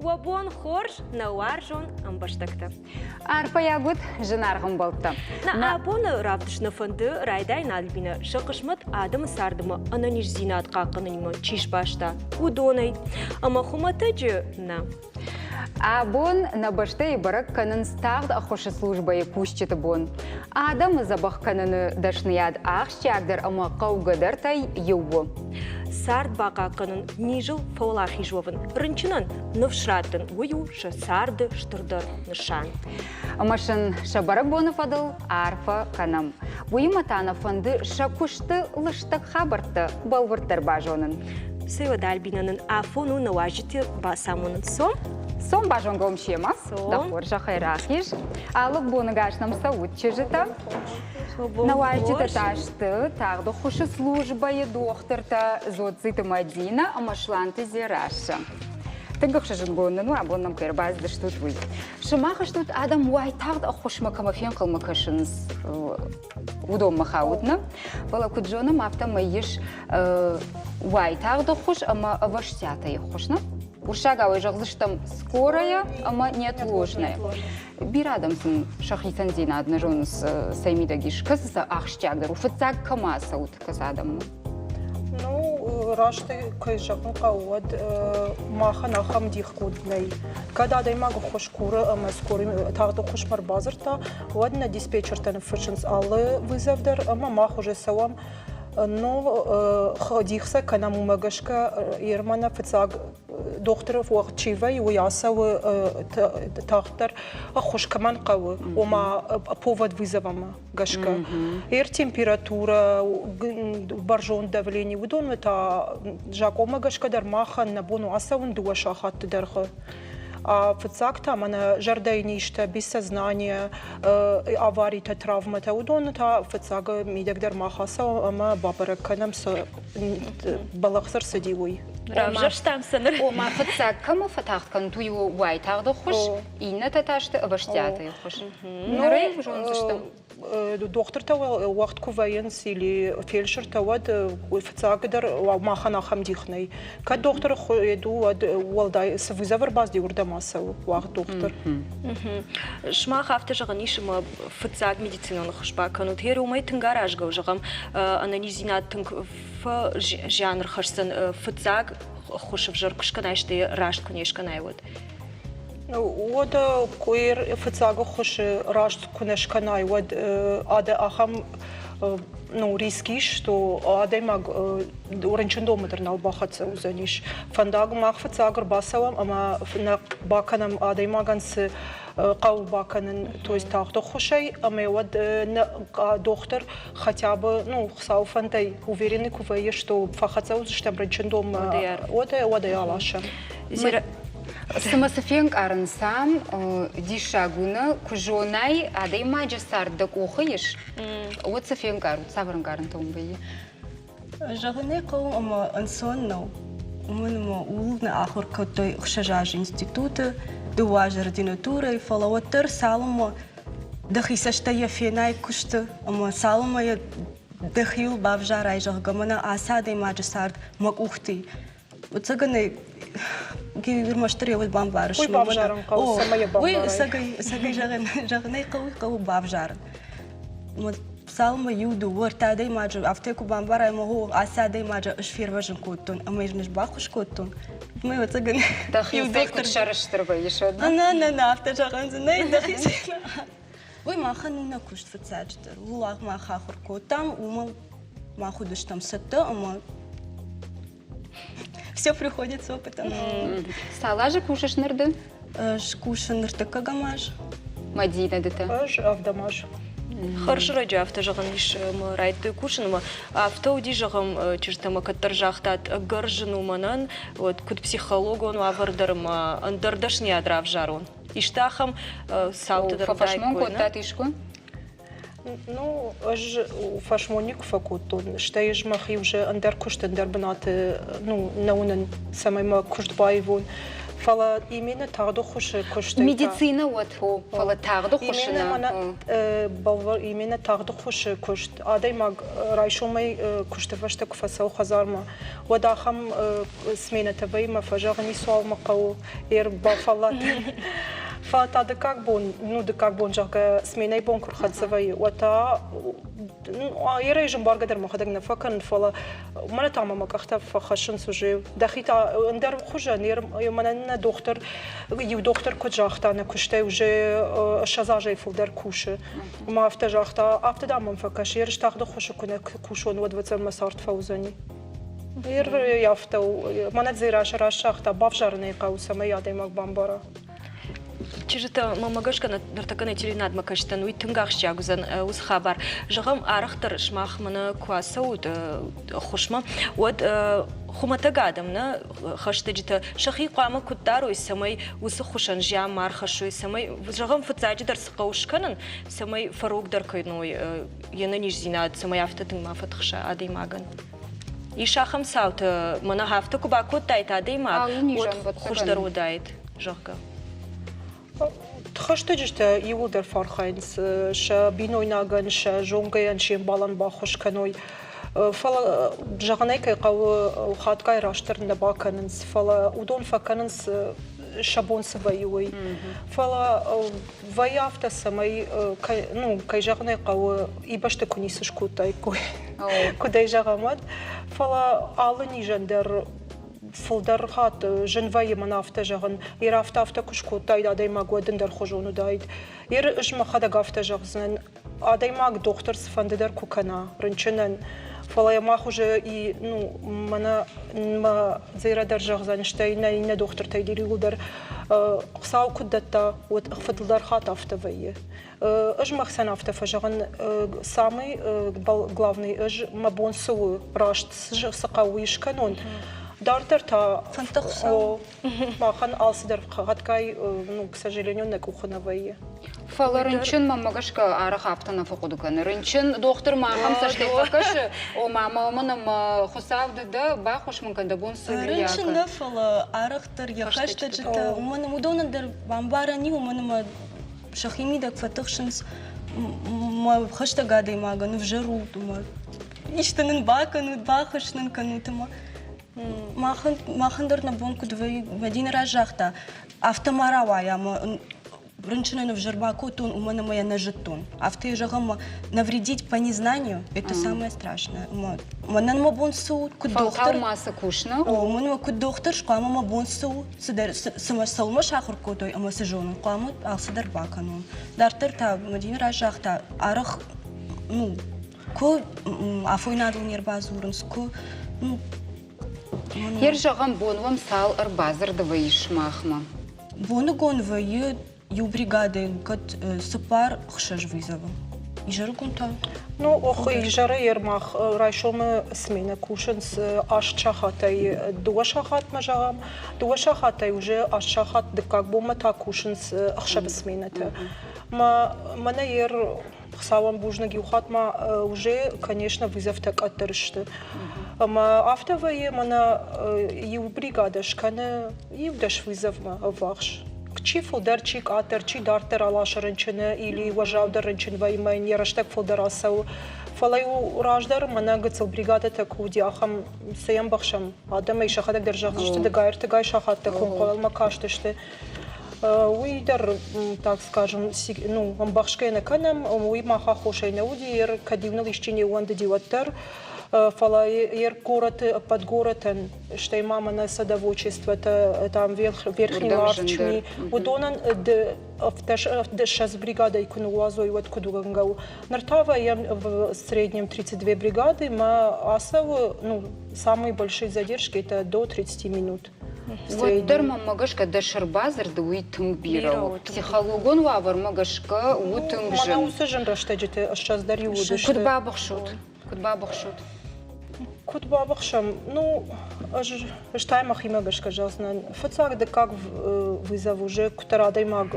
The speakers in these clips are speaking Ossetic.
Уӕ бон хорз, нӕ уарзон ӕмбӕстӕгтӕ! Арфӕйаг уыд, зынаргъ ӕмбӕлттӕ! Нӕ абоны равдыст нӕ фӕнды райдайын Альбинӕ сӕ хъысмӕт адӕмы цардмӕ ӕнӕниздзинад хъахъхъӕнынимӕ чи сбаста, уыдонӕй. Ӕмӕ хуымӕтӕджы нӕ. Абон нӕ бӕстӕйы бӕрӕг кӕнынц тагъд ӕххуысы службӕйы кусджыты бон. Адӕмы дзӕбӕх кӕныны дӕсныйад ахсджиагдӕр ӕмӕ хъӕугӕдӕртӕй иу у. Цард бахъахъхъӕнын, низыл фӕуӕлахиз уӕвын, рынчынӕн ныфс раттын, уый у сӕ царды стырдӕр нысан. Ӕмӕ сын сӕ бӕрӕгбоны фӕдыл арфӕ кӕнӕм. Уыимӕ та нӕ фӕнды сӕ куысты лыстӕг хабӕрттӕ бӕлвырддӕр базонын. Цӕй уӕдӕ, Альбинӕ нын афон у нӕ уазджыты бацамонын. Цом? Цом базонгӕ семӕ. Дӕ хорзӕхӕй рахиз. Алы боны гас нӕм цӕут чызджытӕ. Нӕ уазджытӕ та сты тагъд ӕххуысы службӕйы дохтыртӕ Дзоцциты Мадинӕ ӕмӕ Сланты Дзерассӕ. Тынг ӕхсызгон нын у, абон нӕм кӕй ӕрбацыдыстут, уый. Сымах стут адӕм уайтагъд ӕххуысмӕ кӕмӕ фенхъӕлмӕ кӕсынц, уыдонмӕ хаут нӕ. Фӕлӕ куыд зонӕм, афтӕмӕй ис уайтагъд ӕххуыс ӕмӕ ӕвӕстиатӕй ӕххуыс, нӕ? Уырыссагау ӕй зӕгъдзыстӕм скорая ӕмӕ неотложная. Бирӕ адӕм сын сӕ хицӕндзинад нӕ зонынц, цӕй мидӕг ис, кӕцы сӕ ахсджиагдӕр у, фыццаг кӕмӕ ацӕут, кӕцы адӕммӕ? Ну, раст кӕй зӕгъын хъӕуы, уӕд махӕн ахӕм дихгонд нӕй. Кӕд адӕймаг ӕххуыс куры ӕмӕ скорый тагъд ӕххуысмӕ ӕрбадзырдта, уӕд нӕ диспетчертӕ ныффыссынц алы вызов дӕр ӕмӕ мах уже цӕуӕм. Но дих сӕ кӕнӕм уымӕ гӕсгӕ, ермӕ нӕ фыццаг дохтыры уӕгъд чи вӕййы, уый ацӕуы тагъддӕр ӕххуыс кӕмӕн хъӕуы, ома повод вызовамӕ гӕсгӕ. Эр температурӕ, бӕрзонд давлени, уыдонмӕ та закъонмӕ гӕсгӕ дӕр махӕн нӕ бон у ацӕуын дыууӕ сахатты дӕргъы. А фыццаг та мӕнӕ зӕрдӕйы низтӕ, бессознание, аваритӕ, травмӕтӕ, уыдоны та фыццаг мидӕг дӕр мах ацӕуӕм ӕмӕ бабӕрӕг кӕнӕм, цы бӕллӕх цы рцыди, уый. Равзӕрстам сӕ ныр. Ома фыццаг кӕмӕ фӕтагъд кӕнут, уый у уайтагъд ӕххуыс, иннӕтӕ та сты ӕвӕстиатӕй ӕххуыс. Ныр ӕй зондзыстӕм. Дохтыртӕ уӕгъд куы вӕййынц или фельдшертӕ, уӕд фыццагдӕр махӕн ахӕм дих нӕй. Кӕд дохтыры хуыд у, уӕд уӕлдай цы вызов ӕрбацыди, уырдӕм ацӕуы уагъд дохтыр. Сымах афтӕ зӕгъӕн ис, ӕмӕ фыццаг медицинон ӕххуыс бакӕнут. Гъер уымӕй тынг аразгӕ у, зӕгъӕм, ӕнӕниздзинад тынг зиан ӕрхӕсдзӕн фыццаг ӕххуыс ӕвзӕр куы скӕнай, стӕй раст куы не скӕнай, уӕд. Уӕдӕ куы фыццаг ӕххуысы раст куы нӕ скӕнай, уӕд ахӕм ну, риск ис, что адӕймаг рынчындонмӕ дӕр нал бахӕццӕ уыдзӕнис. Фӕндаг мах фыццаг ӕрбацӕуӕм ӕмӕ нӕ бакӕнӕм адӕймагӕн цы хъӕуы бакӕнын, то есть тагъд ӕххуысӕй, ӕмӕ уӕд нӕ дохтыр хотя бы, ну, Хуыцауы фӕндӕй уверенный куы вӕййы, что фӕхӕццӕ уыдзыстӕм рынчындонмӕ, уӕд уӕд ӕй аласӕм. Цымӕ цы фенкъарынц ам, диссаг у нӕ, куы зонай, адӕймаджы цард дӕ къухы ис, уӕд цы фенкъарут, цавӕр ӕнкъарӕнтӕ уым вӕййы? Зӕгъын ӕй хъӕуы, ӕмӕ ӕнцон нӕу. Уымӕн ӕмӕ ууыл нӕ ахуыр кодтой ӕхсӕз азы институты, дыууӕ азы ординатурӕйы, фӕлӕ уӕддӕр цалынмӕ дӕхи цӕстӕй йӕ фенай куысты ӕмӕ цалынмӕ йӕ дӕхиуыл бавзарай, зӕгъгӕ, мӕнӕ ацы адӕймаджы цард мӕ къухты и. Ӕцӕгӕн ӕй ӕрмӕстдӕр йӕ уд бамбарыс. Уый бавзарын хъӕуы, цӕмӕй йӕ бамбарай. Уый ӕцӕгӕй зӕгъын ӕй хъӕуы, хъӕуы бавзарын. Цалынмӕ иу, дыууӕ, ӕртӕ адӕймаджы афтӕ куы бамбарай, ӕмӕ о, ацы адӕймаджы ӕз фервӕзын кодтон ӕмӕ йын ӕз баххуыс кодтон, мӕ ӕцӕгӕн Дӕхицӕй куыд сӕрыстыр вӕййыс, уӕд? Нӕ, нӕ, нӕ, афтӕ зӕгъӕн дзы нӕй, дӕхицӕй. Уый махӕн у нӕ куыст фыццаджыдӕр. Ууыл мах ахуыр кодтам, уымӕ мах уыдыстӕм цӕттӕ ӕмӕ все приходит с опытом. Цал азы кусыс ныр ды? Ӕз кусын ныртӕккӕгӕм аз. Мадинӕ ды та? Ӕз ӕвдӕм аз. Хӕрзрӕджы афтӕ зӕгъӕн ис ӕмӕ райдыдтой кусын ӕмӕ афтӕ уыди, зӕгъӕм, чызджытӕ мӕ кӕддӕр загътат, ӕгӕр зын у мӕнӕн, уӕд куыд психологон уавӕр дӕр ӕмӕ ӕндӕр дӕсныйад равзарон. Исты ахӕм цауты дӕр Фӕфӕсмон кодтат искуы? Ну, ӕз фӕсмон никуы фӕкодтон. Стӕй ӕз мӕхи уже ӕндӕр куыст, ӕндӕр бынаты ну, нӕ уынын, цӕмӕй мӕ куыст баивон. Фӕлӕ именно тагъд ӕххуысы куыстӕй Медицина уӕд хо, фӕлӕ тагъд ӕххуысы нӕ. Именно тагъд ӕххуысы куыст. Адӕймаг райсомӕй куысты фӕстӕ куы фӕцӕуы хӕдзармӕ, уӕд ахӕм сменӕтӕ вӕййы мӕ фӕзӕгъын, ницуал мӕ хъӕуы, ӕрбафӕллад. Фӕлӕ та дыккаг бон, ну дыккаг бон, зӕгъгӕ, сменӕйы бон куы рхӕццӕ вӕййы, уӕд та Ерӕй зынбаргӕ дӕр мӕхӕдӕг нӕ фӕкӕнын, фӕлӕ мӕнӕ та мӕ мӕ къӕхтӕ фӕхӕссынц уже. Дӕхи та ӕндӕр хуызӕн, мӕнӕн нӕ дохтыр, иу дохтыр куыд загъта, нӕ куыстӕй уже 20 азӕй фылдӕр кусы. Ӕмӕ афтӕ загъта, афтӕ дам мӕм фӕкӕсы, ерыс тагъд ӕххуысы куы нӕ кусон, уӕд ӕвӕццӕгӕн мӕ цард фӕуыдзӕни. Афтӕ у. Мӕнӕ Дзерассӕ раст загъта, бавзарын ӕй хъӕуы, цӕмӕй адӕймаг бамбара. Чызджытӕ, мӕнмӕ гӕсгӕ, ныртӕккӕ нӕ телеуынадмӕ кӕсдзӕн, уый тынг ахсджиаг уыдзӕн уыцы хабар. Зӕгъӕм, арӕхдӕр сымах мӕнӕ куы ацӕут ӕххуысмӕ, уӕд хуымӕтӕг адӕм, нӕ хӕстӕджытӕ сӕхи хъуамӕ куыд дарой, цӕмӕй уыцы ххуысӕн зиан ма ӕрхӕссой, цӕмӕй, зӕгъӕм, фыццаджыдӕр цы хъӕуы скӕнын, цӕмӕй фӕрогдӕр кӕной йе нӕниздзинад, цӕмӕй афтӕ тынг ма фӕтыхса адӕймагӕн. Ис ахӕм цаутӕ, мӕнӕ афтӕ куы бакодтаид адӕймаг, уӕд хуыздӕр уыдаид, зӕгъгӕ. Хӕстӕджытӕ иууылдӕр фӕархайынц сӕ бинойнагӕн, сӕ зонгӕйӕн, се мбалӕн баххуыс кӕной. Фӕлӕ зӕгъын ӕй кӕй хъӕуы, хатгай растдӕр нӕ бакӕнынц, фӕлӕ уыдон фӕкӕнынц сӕ бон цы вӕййы, уый. Фӕлӕ вӕййы афтӕ, цӕмӕй, ну, кӕй зӕгъын ӕй хъӕуы, ибӕсты куы ницы скодтаиккой, куыд ӕй зӕгъӕм, уӕд. Фӕлӕ алы низӕн дӕр фылдӕр хатт зын вӕййы мӕн афтӕ зӕгъын. Йе афтӕ афтӕ куы скодтаид адӕймаг, уӕд ӕндӕрхуызон уыдаид. Йе ӕз мӕхӕдӕг афтӕ зӕгъдзынӕн, адӕймаг дохтыр цыфӕнды дӕр куы кӕна рынчынӕн, фӕлӕ йӕ мах уже и, ну, мӕнӕ мӕ Дзерӕ дӕр зӕгъдзӕн, стӕй нӕ иннӕ дохтыртӕй дӕр иууылдӕр Хуыцау куыд дӕтта, уӕд фылдӕр хатт афтӕ вӕййы. Ӕз мӕхцӕн афтӕ фӕзӕгъын, самый главный ӕз мӕ бон цы у, раст цы хъӕуы, уый скӕнон. Дарддӕр та Фӕндтӕ Хуыцау. Махӕн алцыдӕр хатгай, ну, к сожалению, нӕ къухы нӕ вӕййы. Фӕлӕ рынчын, мӕнмӕ гӕсгӕ, арӕх афтӕ нӕ фӕхъуыды кӕны. Рынчын дохтыр ма ахӕм цӕстӕй фӕкӕсы, ома мӕ ӕмӕ Хуыцау ды дӕ, баххуыс мын кӕн, дӕ бон цы у, Рынчын нӕ, фӕлӕ арӕхдӕр йӕ хӕстӕджытӕ, уымӕн уыдонӕн дӕр бамбарӕн и, уымӕн ӕмӕ сӕхи мидӕг фӕтыхсынц, мӕ хӕстӕг адӕймагӕн ӕвзӕр у, ӕмӕ исты нын бакӕнут, баххуыс нын кӕнут ӕмӕ махӕн, махӕн дӕр нӕ бон куыд вӕййы, Мӕдинӕ раст загъта, афтӕ ма рауайа ӕмӕ рынчынӕн ӕвзӕр бакодтон, уымӕн ӕмӕ йӕ нӕ зыдтон. Афтӕ йӕ зӕгъӕм, навредить по незнанию – это самое страшное. Мӕнӕн мӕ бон цы у, куыд дохтыр... Фӕлтау ма цы кусна? О, мӕн куыд дохтыр, хъуамӕ мӕ бон цы у, цыдӕр, цы мӕ цӕуылмӕ сахуыр кодтой ӕмӕ цы зонын, хъуамӕ алцыдӕр бакӕнон. Дарддӕр та Мӕдинӕ раст загъта, арӕх, ну, куы афойнадыл не рбадзурынц, куы ну, Ер зӕгъӕм, бон уӕм цал ӕрбадзырды вӕййы сымахмӕ? Боныгон вӕййы иу бригадӕйы кӕд цыппар ӕхсӕз вызовы. Изӕрыгон та? Ну, ох, изӕры ермах райсомы сменӕ кусынц аст сахатӕй дыууӕ сахатмӕ, зӕгъӕм. Дыууӕ сахатӕй уже аст сахат дыккаг бонмӕ та кусынц ӕхсӕвы сменӕтӕ. Мӕ мӕнӕ ер Хуыцауӕн бузныг, иу хатт ма уже, конечно, вызовтӕ къаддӕр сты. Ӕмӕ афтӕ вӕййы, мӕнӕ иу бригадӕ скӕны иу дӕс вызовмӕ ӕввахс. Чи фылдӕр, чи къаддӕр, чи дарддӕр аласы рынчыны или уӕззаудӕр рынчын вӕййы ӕмӕ йын йӕ рӕстӕг фылдӕр ацӕуы. Фӕлӕ-иу раздӕр мӕнӕ гыццыл бригадӕтӕ куы уыди, ахӕм цы ӕмбӕхсӕм, адӕмӕй сӕхӕдӕг дӕр зӕгъдзысты, дыгай-ӕртыгай сахаттӕ куы ӕнхъӕлмӕ кастысты. Уый дӕр, так скажем, ну, ӕмбӕхсгӕ нӕ кӕнӕм, уый мах аххосӕй нӕ уыди, кӕд-иу ныл исчи не ууӕндыди, уӕддӕр. Фӕлӕ ер горӕты, ӕппӕт горӕтӕн, стӕй ма мӕнӕ садоводчествотӕ, там Верхний Ларчми, уыдонӕн ссӕдз бригадӕй куы ныууадзой, уӕд куыд уӕнгӕ у. Ныр та вӕййӕм в среднем 32 бригады, мӕ ацӕуы, ну, самые большие задержки это до 30 минут. Уӕддӕр мӕнмӕ гӕсгӕ дӕ сӕрбадзырды уый тынг бирӕ у. Психологон уавӕрмӕ гӕсгӕ у тынг зын. Мӕнӕ уыцы зын рӕстӕджыты ссӕдз дӕр иу уыдысты. Куыд бабыхсут? Куыд бабыхсут? Куыд бабыхсӕм? Ну, ӕз ӕз та мӕхимӕ гӕсгӕ зӕгъдзынӕн. Фыццаг, дыккаг вызов уже куыддӕр адӕймаг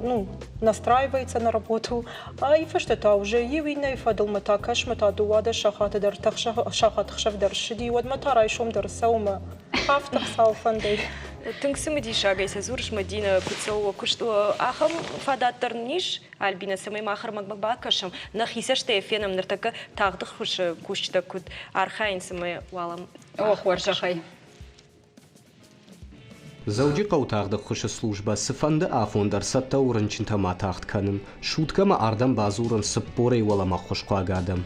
ну, настраивается на работу, а и фӕстӕ та уже иу иннӕйы фӕдыл мӕ та кӕс, мӕ та 12 сахаты дӕр сахат ӕхсӕв дӕр ссыди, уӕдмӕ та райсом дӕр цӕуы мӕ афтӕ Хуыцауы фӕндӕй. Тынг цымыдисагӕй сӕ дзурыс, Мӕдинӕ, куыд цӕуы куыст. Ахӕм фадат дӕр нын ис, Альбинӕ, цӕмӕй мах ӕрмӕгмӕ бакӕсӕм, нӕхи цӕстӕй фенӕм, ныртӕккӕ тагъд ӕххуысы кусджытӕ куыд архайынц ӕмӕ уал О, хорзӕхӕй. Дзӕуджыхъӕуы тагъд ӕххуысы службӕ цыфӕнды афон дӕр цӕттӕ у рынчынтӕм атагъд кӕнын. Суткӕмӕ ардӕм бадзурынц цыппорӕй уӕлӕмӕ ӕххуысхъуаг адӕм.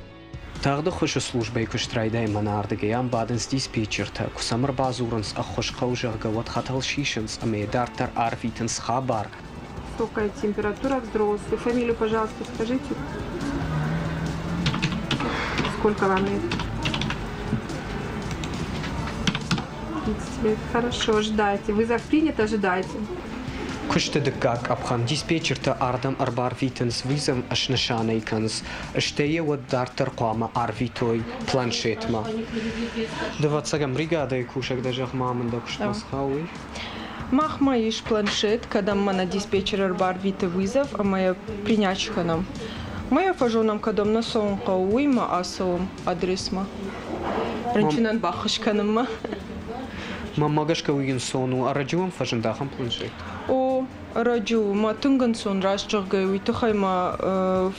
Тагъд ӕххуысы службӕйы куыст райдайы мӕнӕ ардыгӕй. Ам бадынц диспетчертӕ. Куы сӕм ӕрбадзурынц, ӕххуыс хъӕуы, зӕгъгӕ, уӕд хӕтӕл сисынц ӕмӕ йӕ дарддӕр арвитынц хабар. Высокая температура взрослый. Фамилию, пожалуйста, скажите. Сколько вам лет? 30 лет. Хорошо, ожидайте. Вызов принят, ожидайте. Куысты дыккаг къӕпхӕн диспетчертӕ ардӕм ӕрбарвитынц вызов снысанӕй кӕнынц, стӕй йӕ уӕд дарддӕр хъуамӕ арвитой планшетмӕ. Дывӕццӕгӕн бригадӕйы кусӕг дӕ зӕгъ-ма мын дӕ куыстмӕ схауы? Махмӕ ис планшет, кӕдӕм мӕ нӕ диспетчер ӕрбарвиты вызов ӕмӕ йӕ принять кӕнӕм. Ма йӕ фӕзонӕм, кӕдӕм нӕ цӕуын хъӕуы, уый ма ацӕуӕм адресмӕ. Рынчынӕн баххуыс кӕнынмӕ. Мӕнмӕ гӕсгӕ уый ӕнцон у. Ӕрӕджы уӕм фӕзынд ахӕм планшет? О, ӕрӕджы у. Мӕ тынг ӕнцон раст зӕгъгӕ, уый тыххӕй мӕ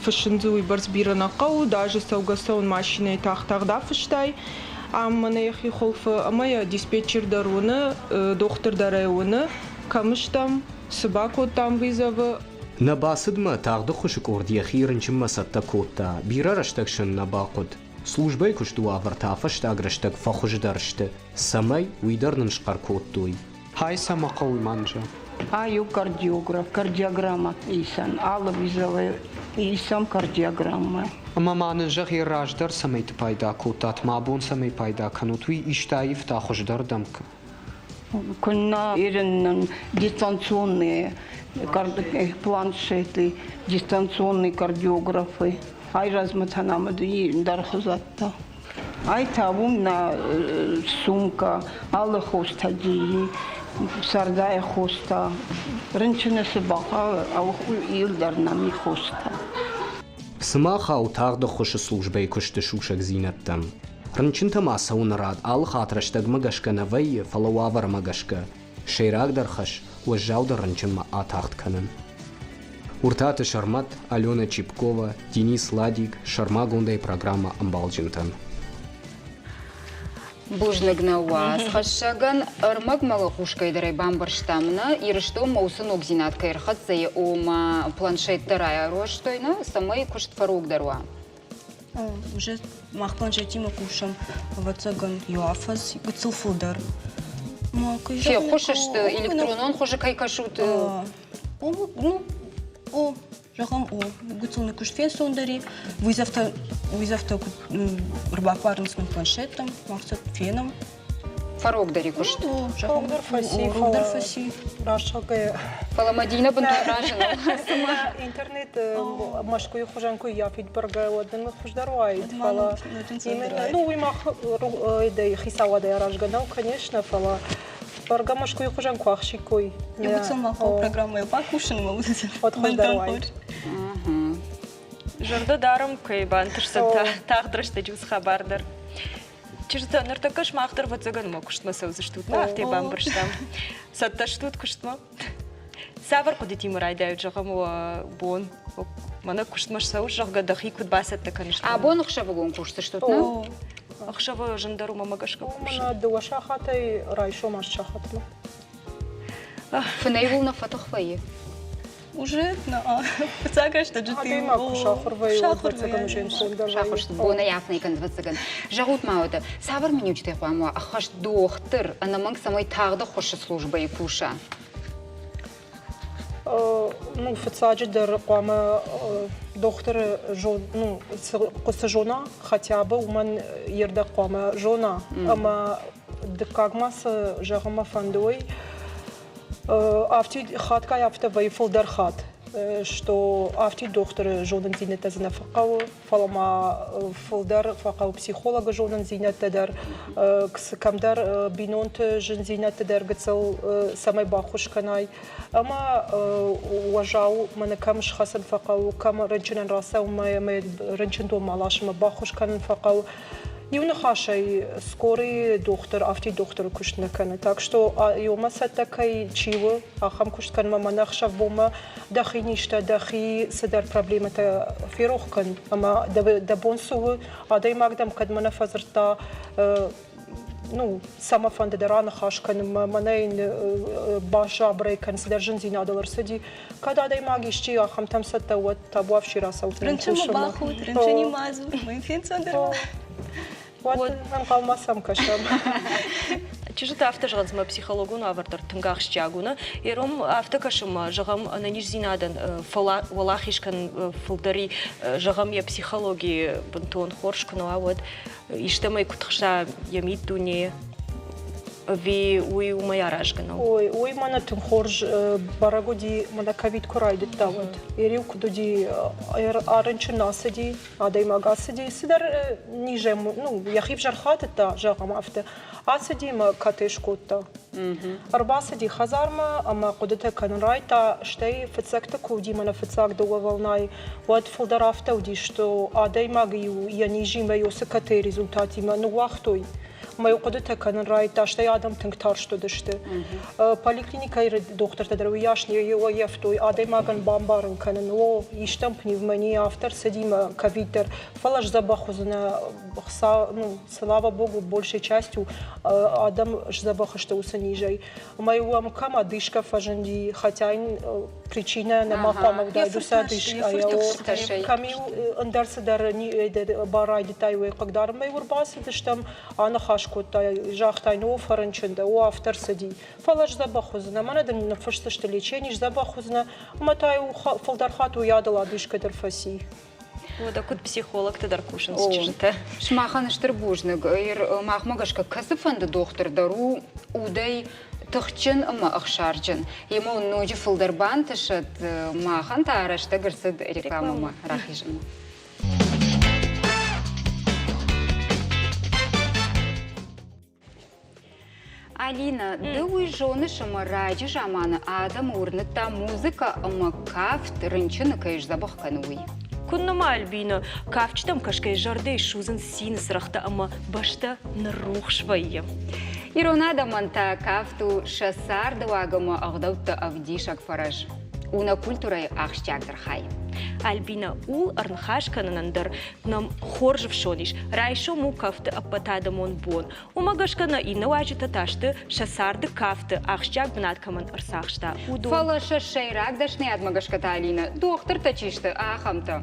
фыссын дзы уыйбӕрц бирӕ нӕ хъӕуы. Даже цӕугӕ-цӕуын машинӕйы тагъд-тагъд афыстай. Ам мӕнӕ йӕхи хуылфы ӕмӕ йӕ диспетчер дӕр уыны, дохтыр дӕр ӕй уыны, кӕм стӕм, цы бакодтам вызовы. Нӕ бацыдмӕ тагъд ӕххуысы къорд йӕхи рынчынмӕ цӕттӕ кодта, бирӕ рӕстӕг сын нӕ бахъуыд. Службӕйы куысты уавӕртӕ фӕстаг рӕстӕг фӕхуыздӕр сты, цӕмӕй уый дӕр нын схъӕр кодтой. Хай цӕмӕ хъӕуы манжа? Ай у кардиограф, кардиограммӕ исӕн, алы визовой исӕм кардиограммӕ. Ӕмӕ ма нын зӕгъ, раздӕр цӕмӕйты пайда кодтат, ма абон цӕмӕй пайда кӕнут, уый исты аивта хуыздӕрдӕм? Куыннӕ ирын дистанционные планшеты, дистанционные кардиографы. Ай размӕ та нӕм уыди ӕндӕр хуызӕттӕ. Ай та уым нӕ сумка, алы хостӕ дии, сӕрдӕйы хостӕ. Рынчыны цы бахъӕуы, ил дӕр нӕм и хостӕ. Сымахау тагъд ӕххуысы службӕйы куысты сусӕгдзинӕдтӕм. Рынчынтӕм ацӕуыны рад алы хатт рӕстӕгмӕ гӕсгӕ нӕ вӕййы, фӕлӕ уавӕрмӕ гӕсгӕ. Сӕйрагдӕр хӕс – уӕззаудӕр рынчынмӕ атагъд кӕнын. Уртаты Сӕрмӕт, Алена Чипкова, Денис Ладик, сӕрмагондӕй программӕ ӕмбалджынтӕн. Бузныг нӕ уацхӕссӕгӕн. Ӕрмӕгмӕ хъусгӕй дӕр ӕй бамбӕрстам нӕ, Ирыстонмӕ уыцы ногдзинад кӕй ӕрхӕццӕ и, ома планшеттӕ райарӕзтой нӕ, цӕмӕй куыст фӕрогдӕр уа. Уже мах планшетимӕ кусӕм, ӕвӕццӕгӕн, иу афӕдз, гыццыл фылдӕр. Феххуыс сты, электронон хуызы кӕй кӕсут? Ну, о, зӕгъӕм, о, гыццыл нӕ куыст фенцондӕр и. Вызовтӕ, вызовтӕ куыд ӕрбаппарынц нын планшеттӕм, мах сӕ фенӕм. Фӕрогдӕр и куыст. Рогдӕр фӕци, Рогдӕр фӕци. Рӕсугъдӕй. Фӕлӕ Мӕдинӕ бынтон разы нӕу. Интернет Мӕскуыйы хуызӕн куы ййафид бӕргӕ, уӕд нын хуыздӕр уаид. Фӕлӕ ну уый мах хицауадӕй аразгӕ нӕу, конечно, фӕлӕ бӕргӕ Мӕскуыйы хуызӕн куы ахсиккой. Иуцыл ма хъӕуы программӕйыл бакусынмӕ уӕд хуыздӕр уаид. Зӕрдӕ дарӕм, кӕй бантысдзӕн тагъд рӕстӕджы уыцы хабар дӕр. Чызджытӕ, ныртӕккӕ сымах дӕр ӕвӕццӕгӕн мӕ куыстмӕ цӕудзыстут, нӕ афтӕ бамбӕрстам. Цӕттӕ стут куыстмӕ? Цавӕр хъуыдытимӕ райдайут, зӕгъӕм, уӕ бон? Мӕнӕ куыстмӕ ссӕуыс, зӕгъгӕ, дӕхи куыд бацӕттӕ кӕныс? Абон ӕхсӕвыгон кусдзыстут, нӕ? Ӕхсӕвы зындӕр у мӕ гӕсгӕ кусын. Мӕнӕ дыууӕ сахатӕй райсом аст сахатмӕ. Фынӕй уыл нӕ фӕтых вӕййы? Уже фыццаг рӕстӕджыты Адӕймаг куы сахуыр вӕййы, уӕд ӕвӕццӕгӕн уже ӕнцондӕр вӕййы. Сахуыр бонӕй афынӕй кӕнын, ӕвӕццӕгӕн. Зӕгъут ма уӕдӕ, цавӕр миниуджытӕй хъуамӕ уа ӕххӕст дохтыр, ӕнӕмӕнг цӕмӕй тагъд ӕххуысы службӕйы куса? Ну, фыццаджыдӕр хъуамӕ дохтыры ну, цы зона, хотя бы уымӕн йе рдӕг хъуамӕ зона. Ӕмӕ дыккаг ма цы зӕгъын мӕ фӕнды, уый Афтид хатгай афтӕ вӕййы фылдӕр хатт, что афтид дохтыры зонындзинӕдтӕ дзы нӕ фӕхъӕуы, фӕлӕ ма фылдӕр фӕхъӕуы психологы зонындзинӕдтӕ дӕр, кӕмдӕр бинонты зындзинӕдты дӕр гыццыл цӕмӕй баххуыс кӕнай. Ӕмӕ уӕззау мӕнӕ кӕм схӕцын фӕхъӕуы, кӕм рынчынӕн рацӕуынмӕ ӕмӕ рынчындонмӕ ласынмӕ баххуыс кӕнын фӕхъӕуы. Иу ныхасӕй, скорый дохтыр афтид дохтыры куыст нӕ кӕны. Так что иумӕ цӕттӕ кӕй чи у, ахӕм куыст кӕнынмӕ мӕнӕ ӕхсӕв-бонмӕ дӕхи низтӕ, дӕхи цыдӕр проблемӕтӕ ферох кӕн ӕмӕ дӕ бон цы у, адӕймаг дӕм кӕдмӕ нӕ фӕдзырдта, ну, цӕмӕфӕнды дӕр аныхас кӕнынмӕ, мӕнӕ йын басабырӕй кӕн, цыдӕр зындзинадыл ӕрцыди. Кӕд адӕймаг исчи ахӕмтӕм цӕттӕ, уӕд табуафси рацӕут. Рынчынмӕ бахуд, рынчынимӕ дзур, мын фенцондӕр. Уӕд ӕнхъӕлмӕ сӕм кӕсӕм. Чызджытӕ афтӕ зӕгъынц, мӕ психологон уавӕр дӕр тынг ахсджиаг у. Ером афтӕ кӕсы мӕ, зӕгъӕм, ӕнӕниздзинадӕн фӕуӕлахиз кӕнын фылдӕр зӕгъӕм, йӕ психологи бынтон хорз куы нӕ уа, уӕд истӕмӕй куы тыхса йӕ миддунейы, ӕви уый уымӕй аразгӕ нӕу? Ой, уый мӕнӕ тынг хорз бӕрӕг уыди, мӕнӕ ковид куы райдыдта, уӕд. Ериу куыд уыди, арынчын ацыди, адӕймаг ацыди, цыдӕр низӕй, ну, йӕхи взӕр хатыдта, зӕгъӕм, афтӕ. Ацыди ӕмӕ катей скодта. Ӕрбацыди хӕдзармӕ ӕмӕ хъуыдытӕ кӕнын райдыдта, стӕй фыццӕгты куы уыди мӕнӕ фыццаг дыууӕ волнайы, уӕд фылдӕр афтӕ уыди, что адӕймаг-иу йӕ низимӕ уыцы КТ-йы результатимӕ ныууагътой. Ӕмӕ-иу хъуыдытӕ кӕнын райдыдта, стӕй адӕм тынг тарст уыдысты. Поликлиникӕйы дохтыртӕ дӕр уыйас не ййӕфтой адӕймагӕн бамбарын кӕнын, о, истӕм пневмония, афтӕ рцыди мӕ ковид дӕр, фӕлӕ сдзӕбӕх уыдзынӕ, ну, слава богу, большей частью адӕм сдзӕбӕх сты уыцы низӕй. Ӕмӕ-иу ӕм кӕм одышка фӕзынди, хотя йын причинӕ нӕма хъуамӕ уыдаид уыцы одышкӕйӕ. Кӕм-иу ӕндӕр цыдӕр бар райдыдтай, уый хъыгдарынмӕ-иу ӕрбацыдыстӕм, аныхас кодта, загъта йын, о, фӕрынчын дӕ, о, афтӕ рцыди. Фӕлӕ сдзӕбӕх уыдзынӕ, мӕнӕ дын ныффысдзысты лечение, сдзӕбӕх уыдзынӕ, ӕмӕ та-иу фылдӕр хатт уыйадыл одышка дӕр фӕци. Уӕдӕ куыд психологтӕ дӕр кусынц чызджытӕ. Сымахӕн стыр бузныг. Махмӕ гӕсгӕ кӕцыфӕнды дохтыр дӕр у удӕй тыхджын ӕмӕ ӕхсарджын. Йемӕ уын ноджы фылдӕр бантысӕд. Махӕн та рӕстӕг ӕрцыд рекламӕмӕ рахизынмӕ. Алинӕ, ды уый зоныс, ӕмӕ раджы заманы адӕмы уырныдта музыкӕ ӕмӕ кафт рынчыны кӕй сдзӕбӕх кӕны, уый. Куыннӕ ма, Альбина, кафджытӕм кӕсгӕйӕ зӕрдӕйы судзынц цины цырӕгътӕ ӕмӕ бӕстӕ ныррухс вӕййы. Ирон адӕмӕн та кафт у сӕ цардыуаг ӕмӕ ӕгъдӕуттӕ ӕвдисӕг фӕрӕз. У нӕ культурӕйы ахсджиагдӕр хай. Альбина, ууыл ӕрныхас кӕнынӕн дӕр нӕм хорз ӕфсон ис. Райсом у кафты ӕппӕтадӕмон бон. Уымӕ гӕсгӕ нӕ иннӕ уазджытӕ та сты сӕ царды кафты ахсджиаг бынат кӕмӕн ӕрцахста, уыдон. Фӕлӕ сӕ сӕйраг дӕсныйадмӕ гӕсгӕ та, Алинӕ, дохтыртӕ чи сты, ахӕмтӕ.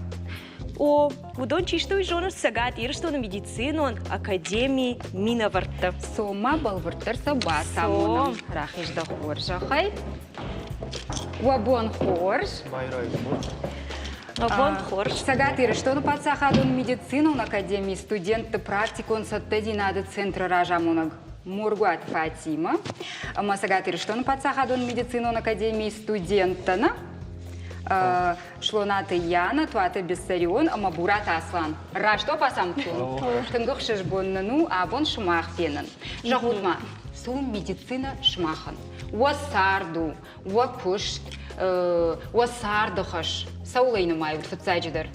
О, уыдон чи сты, уый зонынц Цӕгат Ирыстоны медицинон академийы минӕвӕрттӕ. Цом-ма бӕлвырддӕр сӕ бацамонӕм. Рахиз дӕ хорзӕхӕй. Уӕ бон хорз. Уӕ бон хорз. Цӕгат Ирыстоны паддзахадон медицинон академийы студентты практикон цӕттӕдзинады центры разамонӕг Моргуат Фатима ӕмӕ Цӕгат Ирыстоны паддзахадон медицинон академийы студенттӕ Слонаты Яна, Туаты Бессарион ӕмӕ Бураты Аслан. Раст уӕ бацамыдтон? Тынг ӕхсызгон нын у абон сымах фенын. Зӕгъут-ма, цы у медицинӕ сымахӕн? Уӕ цард у, уӕ куыст, уӕ царды хӕс. Цӕуыл ӕй нымайут фыццаджыдӕр?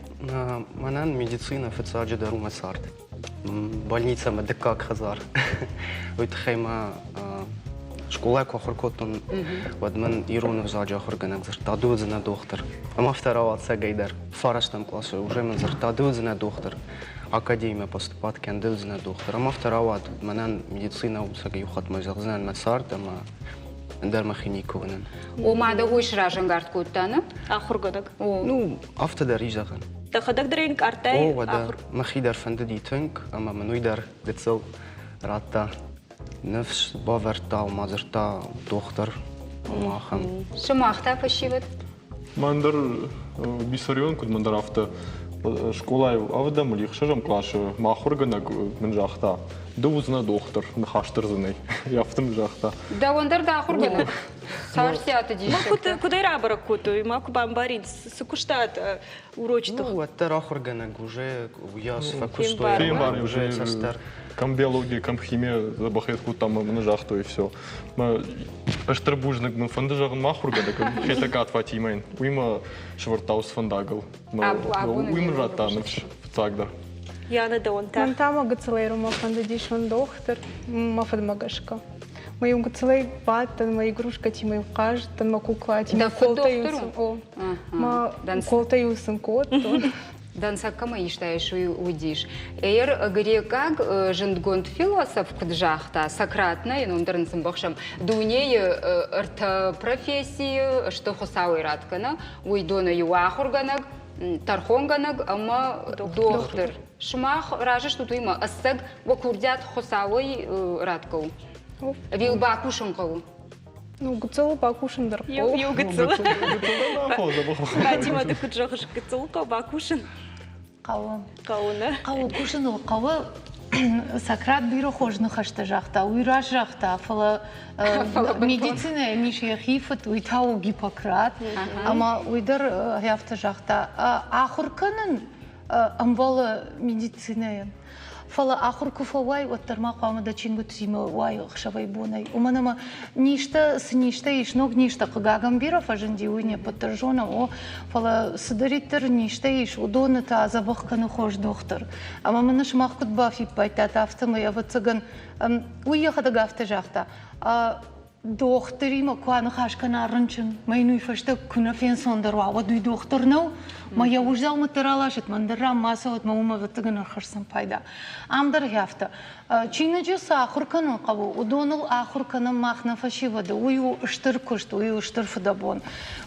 Мӕнӕн медицинӕ фыццаджыдӕр у мӕ цард. Больницӕмӕ дыккаг хӕдзар. Уый тыххӕй ма скъолайы куы ахуыр кодтон, уӕд мын ирон ӕвзаджы ахуыргӕнӕг дзырдта, ды уыдзынӕ дохтыр. Ӕмӕ афтӕ рауад цӕгӕйдӕр. Фарӕстӕм къласы уже мын дзырдта, ды уыдзынӕ дохтыр. Академимӕ поступат кӕн, ды уыдзынӕ дохтыр. Ӕмӕ афтӕ рауад, мӕнӕн медицинӕ у цӕгӕй иу хатт мӕ зӕгъдзынӕн мӕ цард ӕмӕ ӕндӕр мӕхи никуы уынын. Ома дӕ уый сразӕнгард кодта, нӕ? Ахуыргӕнӕг. Ну, афтӕ дӕр и зӕгъӕн. Дӕхӕдӕг дӕр ӕй нкъардтай? О, уӕдӕ мӕхи дӕр фӕндыди тынг, ӕмӕ мын уый дӕр гыццыл радта ныфс, бавӕрдта, ома дзырдта дохтыр, ома ахӕм. Сымах та фӕсивӕд? Мӕн дӕр Бисарион, куыд мӕн дӕр афтӕ скъолайы ӕвдӕм или ӕхсӕзӕм къласы мӕ ахуыргӕнӕг мын загъта, ды уыдзынӕ дохтыр, ныхас дӕр дзы нӕй. Афтӕ мын загъта. Дӕуӕн дӕр дӕ ахуыргӕнӕг Царциаты диссӕгтӕ. Куыд ӕй рабӕрӕг кодтой, ма куы бамбарин, цы куыстат урочыты? Ну, уӕддӕр ахуыргӕнӕг уже уыйас фӕкуыстой, уже цасдӕр. Кӕм биология, кӕм химия дзӕбӕх кодтам, ӕмӕ мын загътой, все. Мӕ стыр бузныг мын фӕнды зӕгъын мӕ ахуыргӕнӕг Хетӕгкаты Фатимӕйӕн. Уый мӕ сӕвӕрдта уыцы фӕндагыл. Уый мын радта ныфс фыццагдӕр. Яна, дӕуӕн та? Мӕн та мӕ гыццылӕй мӕ фӕндыдис уын дохтыр, мӕ фыдмӕ гӕсгӕ. Мӕ иу гыццылӕй бадтӕн, мӕ игрушкӕтимӕ-иу хъазыдтӕн, мӕ куклатимӕ. Дӕ фыд дохтыр у? О. Мӕ уколтӕ-иу сын кодтон. Дӕнцӕг кӕмӕ истаис, уый уыдис. Эр грекъаг зындгонд философ куыд загъта, Сократ нӕ, йӕ ном дӕр ын цы мбӕхсӕм, дунейы ӕртӕ профессийы сты Хуыцауӕй ратгӕнӕ, уый доны иу ахуыргӕнӕг, тӕрхонгӕнӕг ӕмӕ дохтыр. Сымах разы стут уыимӕ, ӕцӕг уӕ курдиат Хуыцауӕй ратгӕ у? Ӕви йыл бакусын хъӕуы? Ну, гыццыл бакусын дӕр хъӕуы. Иу гыццыл. Фатимӕ, ды куыд зӕгъыс, гыццыл хъӕуы бакусын? Хъӕуы. Хъӕуы, нӕ? Хъӕуы кусыныл хъӕуы. Сократ бирӕ хорз ныхӕстӕ загъта, уый раст загъта, фӕлӕ медицинӕйӕн ис йӕхи фыд, уый та у Гиппократ. Ӕмӕ уый дӕр афтӕ загъта, ахуыр кӕнын ӕмбӕлы медицинӕйӕн. Фӕлӕ ахуыр куы фӕуай, уӕддӕр ма хъуамӕ дӕ чингуытимӕ уай ӕхсӕвӕй-бонӕй. Уымӕн ӕмӕ низтӕ, цы низтӕ ис, ног низтӕ, хъыгагӕн, бирӕ фӕзынди, уый не ппӕт дӕр зонӕм, о, фӕлӕ цыдӕриддӕр низтӕ ис, уыдоны та дзӕбӕх кӕны хорз дохтыр. Ӕмӕ мын сымах куыд бафиппайдтат, афтӕмӕй, ӕвӕццӕгӕн, уый йӕхӕдӕг афтӕ загъта, дохтыримӕ куы аныхас кӕна рынчын, мӕ йын уый фӕстӕ куы нӕ фенцондӕр уа, уӕд уый дохтыр нӕу, мӕ йӕ уздзаумӕттӕ раласӕт, мӕн дӕр рам ма цӕуӕд, мӕ уымӕ ӕвӕццӕгӕн ӕрхӕсдзӕн пайда. Ам дӕр афтӕ. Чиныджы цы ахуыр кӕнын хъӕуы, уыдоныл ахуыр кӕнӕм мах нӕ фӕсивӕды. Уый у стыр куыст, уый у стыр фыдӕбон.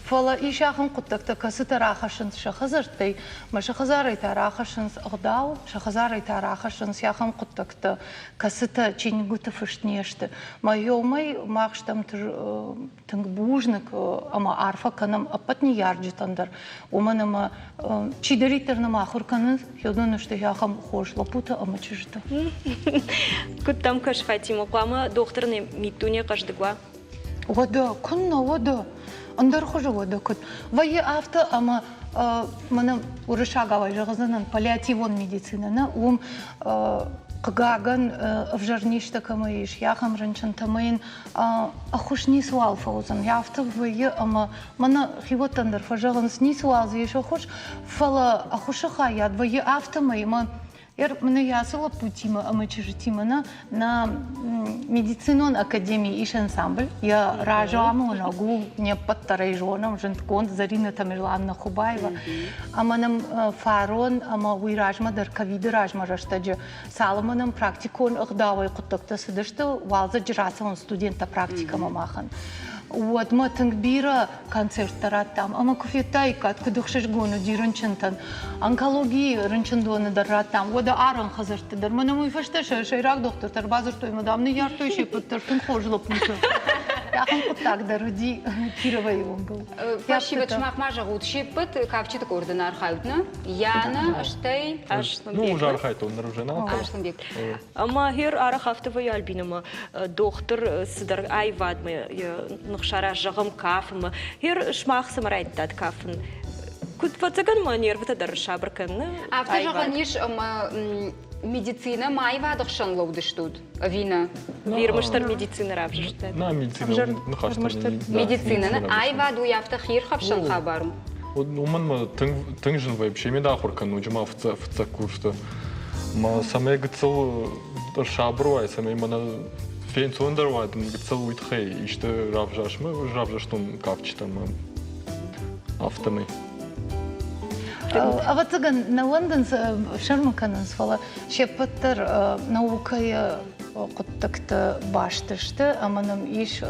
Фӕлӕ ис ахӕм хъуыддӕгтӕ, кӕцытӕ рахӕссынц сӕ хӕдзӕрттӕй, мӕ сӕ хӕдзарӕй та рахӕссынц ӕгъдау, сӕ хӕдзарӕй та рахӕссынц ахӕм хъуыддӕгтӕ, кӕцытӕ чингуыты фыст не сты. Мӕ уымӕй мах стӕм тынг бузныг ӕмӕ арфӕ кӕнӕм ӕппӕт ныййарджытӕн дӕр, уымӕн ӕмӕ чидӕриддӕр нӕм ахуыр кӕнынц, уыдон сты ахӕм хорз лӕппутӕ ӕмӕ чызджытӕ. Куыд дӕм кӕсы, Фатимӕ, хъуамӕ дохтыр нӕ миддуне хъӕздыг уа? Уӕдӕ, куыннӕ, уӕдӕ. Ӕндӕр хуызы уӕдӕ куыд? Вӕййы афтӕ, ӕмӕ мӕнӕ уырыссагау ӕй зӕгъдзынӕн, паллиативон медицинӕ, нӕ, уым хъыгагӕн, ӕвзӕр низтӕ кӕмӕ ис, ахӕм рынчынтӕ ӕмӕ йын ӕххуыс ницыуал фӕуыдзӕн. Афтӕ вӕййы, ӕмӕ мӕнӕ хиуӕттӕн дӕр фӕзӕгъынц, ницыуал дзы ис ӕххуыс, фӕлӕ ӕххуысы хайад вӕййы афтӕмӕй, ӕмӕ Мӕнӕ ацы лӕппутимӕ ӕмӕ чызджытимӕ нӕ нӕ медицинон академийы ис ансамбль. Йӕ разамонӕг у не ппӕт дӕр ӕй зонӕм, зындгонд Зарина Тамерланна Хубаева. Ӕмӕ нӕм фарон ӕмӕ уый размӕ дӕр ковиды размӕ рӕстӕджы цалынмӕ нӕм практикон ӕгъдауӕй хъуыддӕгтӕ цыдысты, уалдзӕджы рацӕуын студенттӕ практикӕмӕ махӕн. Уӕдмӕ тынг бирӕ концерттӕ радтам ӕмӕ куы федтаиккат, куыд ӕхсызгон уыди рынчынтӕн. Онкологийы рынчындоны дӕр радтам, уӕдӕ арӕн хӕдзӕртты дӕр. Мӕнӕ уый фӕстӕ сӕ сӕйраг дохтыртӕ ӕрбадзырдтой ӕмӕ, дам, ныййардтой се ппӕт дӕр тынг хорз лӕппутӕ. Ахӕм хъуыддаг дӕр уыди Кировойы уынгыл. Фӕсивӕд, сымах ма зӕгъут, се ппӕт кафджыты къорды нӕ архайут, нӕ? Яна, стӕй... Ну, уже архайдтон, ныр уже нал. Асланбег. Ӕмӕ гьер арӕх афтӕ вӕййы Альбинӕмӕ дохтыр цыдӕр аивадмӕ йӕ ныхсарӕз зӕгъӕм кафынмӕ. Гьер сымах цӕмӕ райдыдтат кафын? Куыд фӕцӕгӕн ма нервытӕ дӕр сабыр кӕны? Афтӕ зӕгъӕн ис, ӕмӕ медицинӕ ма аивады хсӕн лӕуд стут, ӕви нӕ? Ӕрмӕстдӕр медицинӕ равзӕрстат? Нӕ, медицинӕ ныхӕстӕ. Медицинӕ, аивад уый афтӕ хиирхӕфсӕн хабар у? Уымӕн мӕ тынг тынг зын вӕййы пшемӕ ахуыр кӕнын, ноджы ма фыццаг курсты. Мӕ цӕмӕй гыццыл ӕрсабыр уай, цӕмӕй мӕнӕ фенцондӕр уа, дын гыццыл уый тыххӕй исты равзарсмӕ равзӕрстон кафджытӕ мӕ афтӕмӕй. Ӕвӕццӕгӕн, нӕ уӕндынц, ӕфсӕрмы кӕнынц, фӕлӕ се ппӕт дӕр наукӕйы хъуыддӕгты баст сты ӕмӕ нӕм ис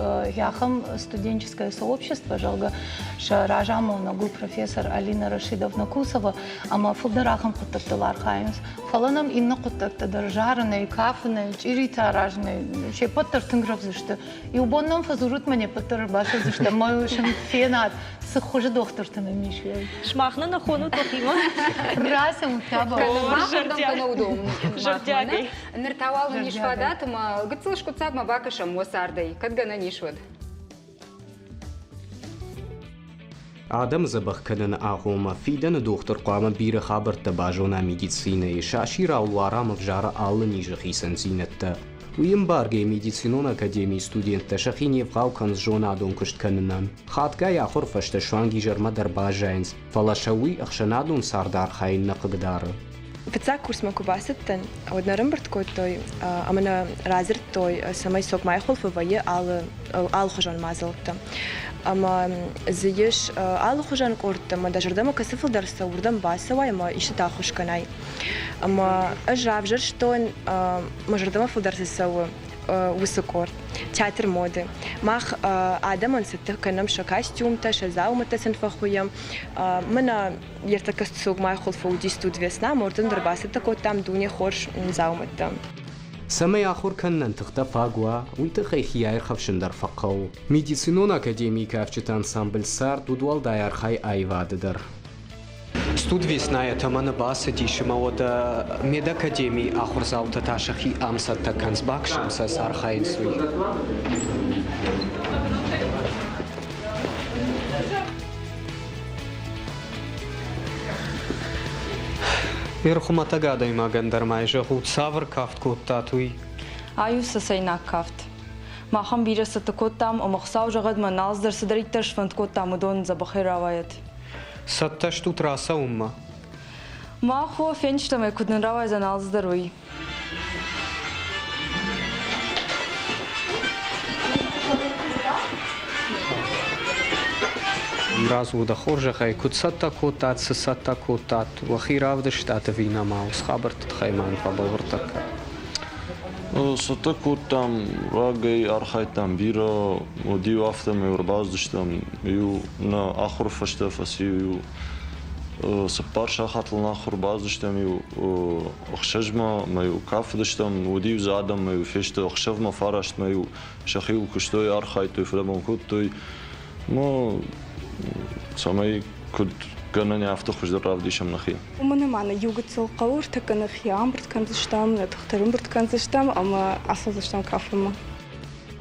ахӕм студенческое сообщество, зӕгъгӕ, сӕ разамонӕг у профессор Алина Рашидовна Кусова, ӕмӕ фылдӕр ахӕм хъуыддӕгтыл архайынц. Фӕлӕ нӕм иннӕ хъуыддӕгтӕ дӕр зарынӕй, кафынӕй, чъиритӕ аразынӕй се ппӕт дӕр тынг рӕвдз сты. Иу бон нӕм фӕдзурут, мӕ не ппӕт дӕр ӕрбацӕудзыстӕм, мӕ сын фенат, цы хуызы дохтырты нӕм ис, уый. Сымах нӕ нӕ хонут уӕхимӕ? Рацӕут табӕ. Зӕрдиагӕй. Ныр та уал ын ис фадат ӕмӕ гыццыл скъуыддзагмӕ бакӕсӕм уӕ цардӕй, кӕд гӕнӕн ис, уӕд. Адӕмы дзӕбӕх кӕныны агъоммӕ фидӕны дохтыр хъуамӕ бирӕ хабӕрттӕ базона медицинӕйы, сасирау луарам ӕвзары алы низы хицӕндзинӕдтӕ. Уый ӕмбаргӕ медицинон академийы студенттӕ сӕхи не вгъау кӕнынц зонадон куыст кӕнынӕн. Хатгай ахуыры фӕстӕ суанг изӕрмӕ дӕр баззайынц, фӕлӕ сӕ уый ӕхсӕнадон царды архайын нӕ хъыгдары. Фыццаг курсмӕ куы бацыдтӕн, уӕд нӕ ӕрӕмбырд кодтой ӕмӕ нӕ радзырдтой, цӕмӕй Согмайы хуылфы вӕййы алы алыхуызон мадзӕлттӕ. Ӕмӕ дзы ис алыхуызон къордтӕ ӕмӕ дӕ зӕрдӕмӕ кӕцы фылдӕр цӕуы, уырдӕм бацӕуай ӕмӕ истытӕ ӕххуыс кӕнай. Ӕмӕ ӕз равзӕрстон, мӕ зӕрдӕмӕ фылдӕр цы цӕуы, уыцы къорд театр моды. Мах адӕмӕн цӕттӕ кӕнӕм сӕ костюмтӕ, сӕ дзаумӕттӕ сын фӕхуыйӕм. Мӕнӕ ӕртӕккӕ Согмайы хуылфы уыди студ Весна, мордын дӕр бацӕттӕ кодтам дуне хорз дзаумӕттӕ. Цӕмӕй ахуыр кӕнынӕн тыхтӕ фаг уа, уый тыххӕй хи аирхӕфсын дӕр фӕхъӕуы. Медицинон академийы кафджыты ансамбль Цард удуӕлдай архайы аивады дӕр. Студ Весна-йӕ тӕмӕны бацыдис ӕмӕ уӕдӕ медакадемийы ахуырдзаутӕ та сӕхи ӕмцӕттӕ кӕнынц, баксӕм сӕ цы архайынц, уый. Ир хуымӕтӕг адӕймагӕн дӕр ма зӕгъут, цавӕр кафт кодтат, уый? Ай у цӕцӕйнаг кафт. Махӕн бирӕ цӕттӕ кодтам, ӕмӕ Хуыцау зӕгъӕд, мӕ нал дӕр цыдӕриддӕр сфӕнд кодтам, уыдон дзӕбӕхӕй рауайӕд. Цӕттӕ стут рацӕуынмӕ? Мах о, фенстӕм ӕй, куыд нын рауайдзӕн алцыдӕр, уый. Радзур дӕ хорзӕхӕй, куыд цӕттӕ кодтат, цы цӕттӕ кодтат, уӕхи равдыстат ӕви нӕма, уыцы хабӕртты тыххӕй ма нын фӕбӕлвырддӕр кӕн. Цӕттӕ кодтам, рагӕй архайдтам бирӕ, уӕд-иу афтӕмӕй ӕрбацыдыстӕм, иу нӕ ахуыры фӕстӕ фӕци-иу цыппар сахатыл нӕ ахуыр бацыдыстӕм-иу ӕхсӕзмӕ ма-иу кафыдыстӕм, уыд-иу дзы адӕм-ма-иу фесты ӕхсӕвмӕ фарастмӕ-иу сӕхиуыл куыстой, архайдтой, фыдӕбон кодтой. Ну, цӕмӕй куыд гӕнӕн афтӕ хуыздӕр равдисӕм нӕхи. Уымӕн ӕмӕ нӕ иу гыццыл хъӕуы ӕртӕккӕ нӕхи амбырд кӕндзыстӕм, нӕ тыхтӕ ӕрӕмбырд кӕндзыстӕм ӕмӕ ацӕудзыстӕм кафынмӕ.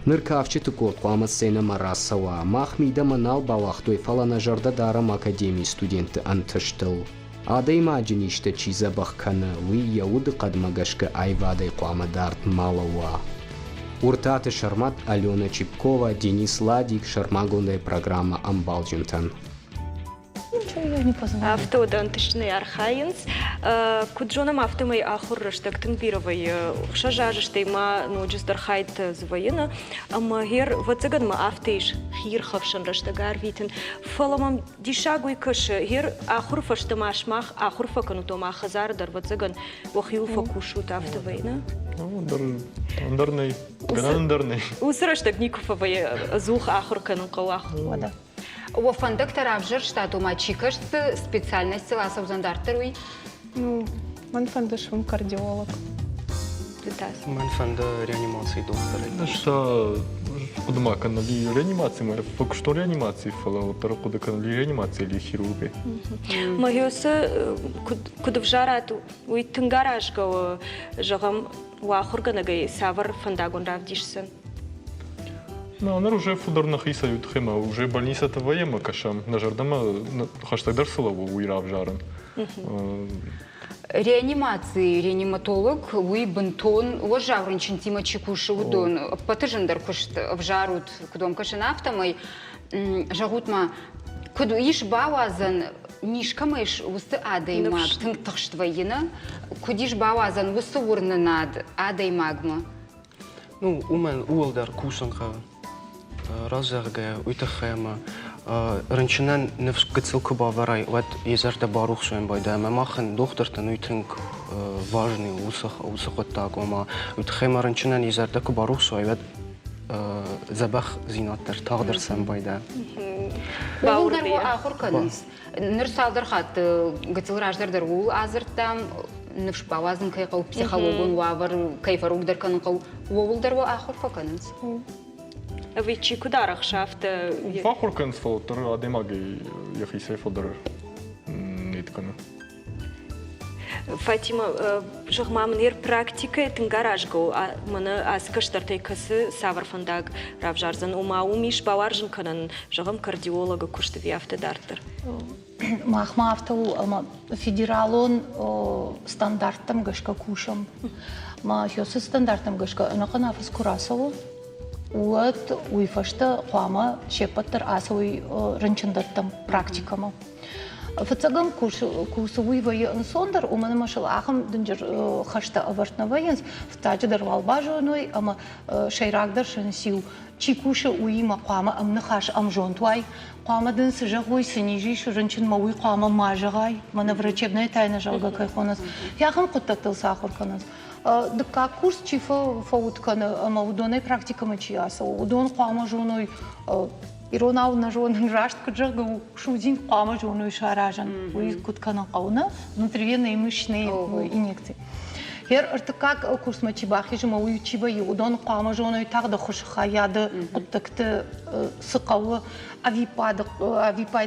Ныр кафджыты къорд хъуамӕ сценӕмӕ рацӕуа. Мах мидӕмӕ нал бауагътой, фӕлӕ нӕ зӕрдӕ дарӕм академийы студентты ӕнтыстыл. Адӕймаджы низтӕ чи дзӕбӕх кӕны, уый йӕ удыхъӕдмӕ гӕсгӕ аивадӕй хъуамӕ дард ма лӕууа. Уыртаты Сӕрмӕт, Алена Чипкова, Денис Ладик сӕрмагондӕй программӕ ӕмбалджынтӕн. Афтӕ уыд ӕнтыстынӕй архайынц. Куыд зонӕм, афтӕмӕй ахуыр рӕстӕг тынг бирӕ вӕййы. Хсӕз азы, стӕй ма ноджы цыдӕр хайтӕ дзы вӕййы. Ӕмӕ гъер, ӕвӕццӕгӕн ма афтӕ ис хиирхӕфсӕн рӕстӕг арвитын. Фӕлӕ мӕм диссаг уый кӕсы, гъер ахуыры фӕстӕ ма сымах ахуыр фӕкӕнут, ома хӕдзары дӕр, ӕвӕццӕгӕн, уӕхиуыл фӕкусут, афтӕ вӕййы, нӕ? Ӕндӕр нӕй. Гӕнӕн ӕндӕр нӕй. Уыцы рӕстӕг никуы фӕвӕййы, ӕдзух ахуыр кӕнын хъӕуы ахуыр. Уӕдӕ. Уӕ фӕндӕгтӕ равзӕрстат, ома чи кӕсты специальностыл ацӕудзӕн дарддӕр, уый? Ну, мӕн фӕнды суын кардиолог. Мӕн фӕнды реанимацийы дохтырӕй. Ӕз та хъуыды ма кӕнын реанимацимӕ, фӕкуыстон реанимацийы, фӕлӕ уӕддӕр хъуыды кӕнын реанимацийы или хирургӕй. Мӕ куыд ӕвзарат, уый тынг аразгӕ у, зӕгъӕм, уӕ ахуыргӕнӕгӕй цавӕр фӕндагон равдисдзӕн? Ну, ныр уже фылдӕр нӕхицӕй у тыххӕй уже больницӕты вӕййӕм кӕсӕм, нӕ зӕрдӕмӕ хӕстӕгдӕр цы лӕууы, уый равзарын. Реанимацийы реаниматолог уый бынтон уӕззау рынчынтимӕ чи кусы, уыдон ӕппӕты зындӕр куыст ӕвзарут, куыд уӕм кӕсын, афтӕмӕй. Зӕгъут-ма, куыд ис бауадзӕн, низ кӕмӕ ис, уыцы адӕймаг тынг тыхст вӕййы, нӕ? Куыд ис бауадзӕн уыцы уырнынад адӕймагмӕ? Ну, уымӕн ууыл дӕр кусын хъӕуы. Разӕгъгӕ, уый тыххӕй ӕмӕ рынчынӕн ныфс гыццыл куы бавӕрай, уӕд йӕ зӕрдӕ барухс уӕн байдайы. Ӕмӕ махӕн, дохтыртӕн, уый тынг важный у уыцы, уыцы хъуыддаг. Ома, уый тыххӕй ӕмӕ рынчынӕн йӕ зӕрдӕ куы барухс уай, уӕд дзӕбӕхдзинад дӕр тагъддӕр сӕм байдайы. Ууыл дӕр ахуыр кӕнынц. Ныр цалдӕр хатты гыццыл раздӕр дӕр ууыл адзырдтам, ныфс бауадзын кӕй хъӕуы, психологон уавӕр кӕй фӕрогдӕр кӕнын хъӕуы, ууыл дӕр уӕ ахуыр фӕкӕнынц. Ӕви чи куыд арӕхсы, афтӕ? Фӕахуыр кӕнынц, фӕлӕ уӕддӕр адӕймагӕй йӕхицӕй фылдӕр нет кӕны. Фатима, зӕгъ-ма мын, ер практикӕйы тынг аразгӕ у, мӕнӕ ацы кӕстӕртӕй кӕцы цавӕр фӕндаг равзардзӕн, ома уым ис бауарзын кӕнӕн, зӕгъӕм, кардиологы куыст ӕви афтӕ дарддӕр? Махмӕ афтӕ у, ӕмӕ федералон стандарттӕм гӕсгӕ кусӕм. Ма уыцы стандарттӕм гӕсгӕ ӕнӕхъӕн афӕдз куы рацӕуы, уӕд уый фӕстӕ хъуамӕ се ппӕт дӕр ацӕуой рынчындӕттӕм практикӕмӕ. Фыццагӕм курсы уый вӕййы ӕнцондӕр, уымӕн ӕмӕ сыл ахӕм дынджыр хӕстӕ ӕвӕрд нӕ вӕййынц, фыццаджыдӕр уал базоной ӕмӕ сӕйрагдӕр сын циу, чи кусы, уыимӕ хъуамӕ ӕмныхас, ӕмзонд уай, хъуамӕ дын цы зӕгъой, цы низ ис рынчынмӕ, уый хъуамӕ ма зӕгъай, мӕнӕ врачебная тайна зӕгъгӕ кӕй хонынц, ахӕм хъуыддӕгтыл сӕ ахуыр кӕнынц. Дыккаг курс чи фӕуд кӕны ӕмӕ уыдонӕй практикӕмӕ чи ацӕуы, уыдон хъуамӕ зоной иронау нӕ зонын, раст куыд зӕгъгӕ у, судзин хъуамӕ зоной саразын, уый куыд кӕнын хъӕуы, нӕ? Внутривенные мышечные инъекции. Гъер ӕртыккаг курсмӕ чи бахизы ӕмӕ уый чи вӕййы, уыдон хъуамӕ зоной тагъд ӕххуысы хайады хъуыддӕгты цы хъӕуы, ӕвиппайды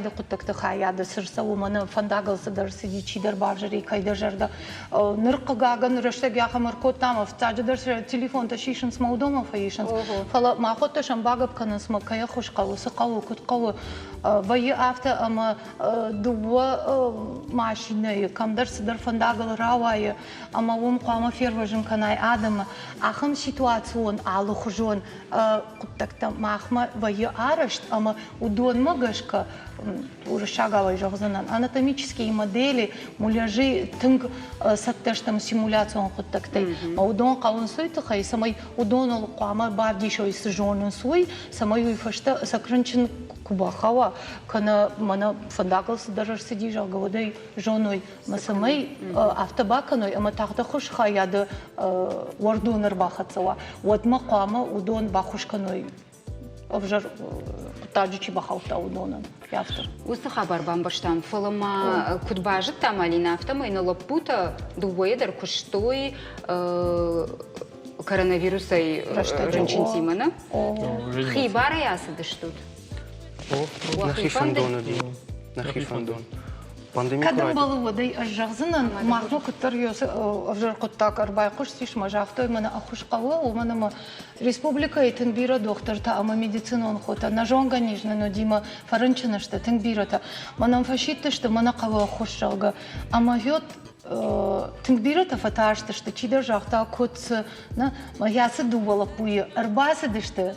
хъуыддӕгты хайады цы рцӕуы, мӕнӕ фӕндагыл цыдӕр цыди, чидӕр бавзӕри, кӕйдӕр зӕрдӕ. Ныр, хъыгагӕн, рӕстӕг ахӕм ӕркодтам, фыццаджыдӕр сӕ телефонтӕ сисынц мӕ уыдонмӕ фӕисынц, фӕлӕ махуӕттӕ сӕм багӕпп кӕнынц, мӕ кӕй ӕххуыс хъӕуы, цы хъӕуы, куыд хъӕуы. Вӕййы афтӕ, ӕмӕ дыууӕ машинӕйы кӕмдӕр цыдӕр фӕндагыл рауайы, ӕмӕ уым хъуамӕ фервӕзын кӕнай адӕмы. Ахӕм ситуацион алыхуызон хъуыддӕгтӕ махмӕ вӕййы арӕзт, ӕмӕ уыдонмӕ гӕсгӕ уырыссагау зӕгъдзынӕн, анатомические модели, муляжи тынг цӕттӕ стӕм симуляцион хъуыддӕгтӕй. Уыдон хъӕуынц уый тыххӕй, цӕмӕй уыдоныл хъуамӕ бавдисой, цы зонынц, уый, цӕмӕй уый фӕстӕ сӕ рынчын куы бахауа, кӕнӕ мӕнӕ фӕндагыл цыдӕр ӕрцыди, зӕгъгӕ, уӕд ӕй зоной, ӕмӕ цӕмӕй афтӕ бакӕной ӕмӕ тагъд ӕххуыс хайады уӕрдон ӕрбахӕццӕ уа, уӕдмӕ хъуамӕ уыдон баххуыс кӕной ӕвзӕр хъуыддаджы чи бахаудта, уыдонӕн. Афтӕ. Уыцы хабар бамбӕрстам, фӕлӕ ма куыд базыдтам, Алинӕ, афтӕмӕй нӕ лӕппутӕ дыууӕйӕ дӕр куыстой коронавирусӕй рынчынтимӕ, нӕ? Хибарӕй ацыдыстут? Нӕхи фӕндон уыди. Нӕхи фӕндон. Пандеми Кӕд ӕмбӕлы, уӕд ӕй ӕз зӕгъдзынӕн, махмӕ куыддӕр ӕвзӕр хъуыддаг ӕрбайхъуыстис мӕ загътой, мӕнӕ ӕххуыс хъӕуы, уымӕн ӕмӕ республикӕйы тынг бирӕ дохтыртӕ ӕмӕ медицинон хотӕ нӕ зонгӕ низ нын уыди мӕ фӕрынчын сты тынг бирӕтӕ. Мӕнӕн фӕсидтысты, мӕнӕ хъӕуы ӕххуыс, зӕгъгӕ. Ӕмӕ гьет тынг бирӕтӕ фӕтарстысты, чидӕр загъта, куыд цы, нӕ, мӕ ацы дыууӕ лӕппуйы ӕрбацыдысты,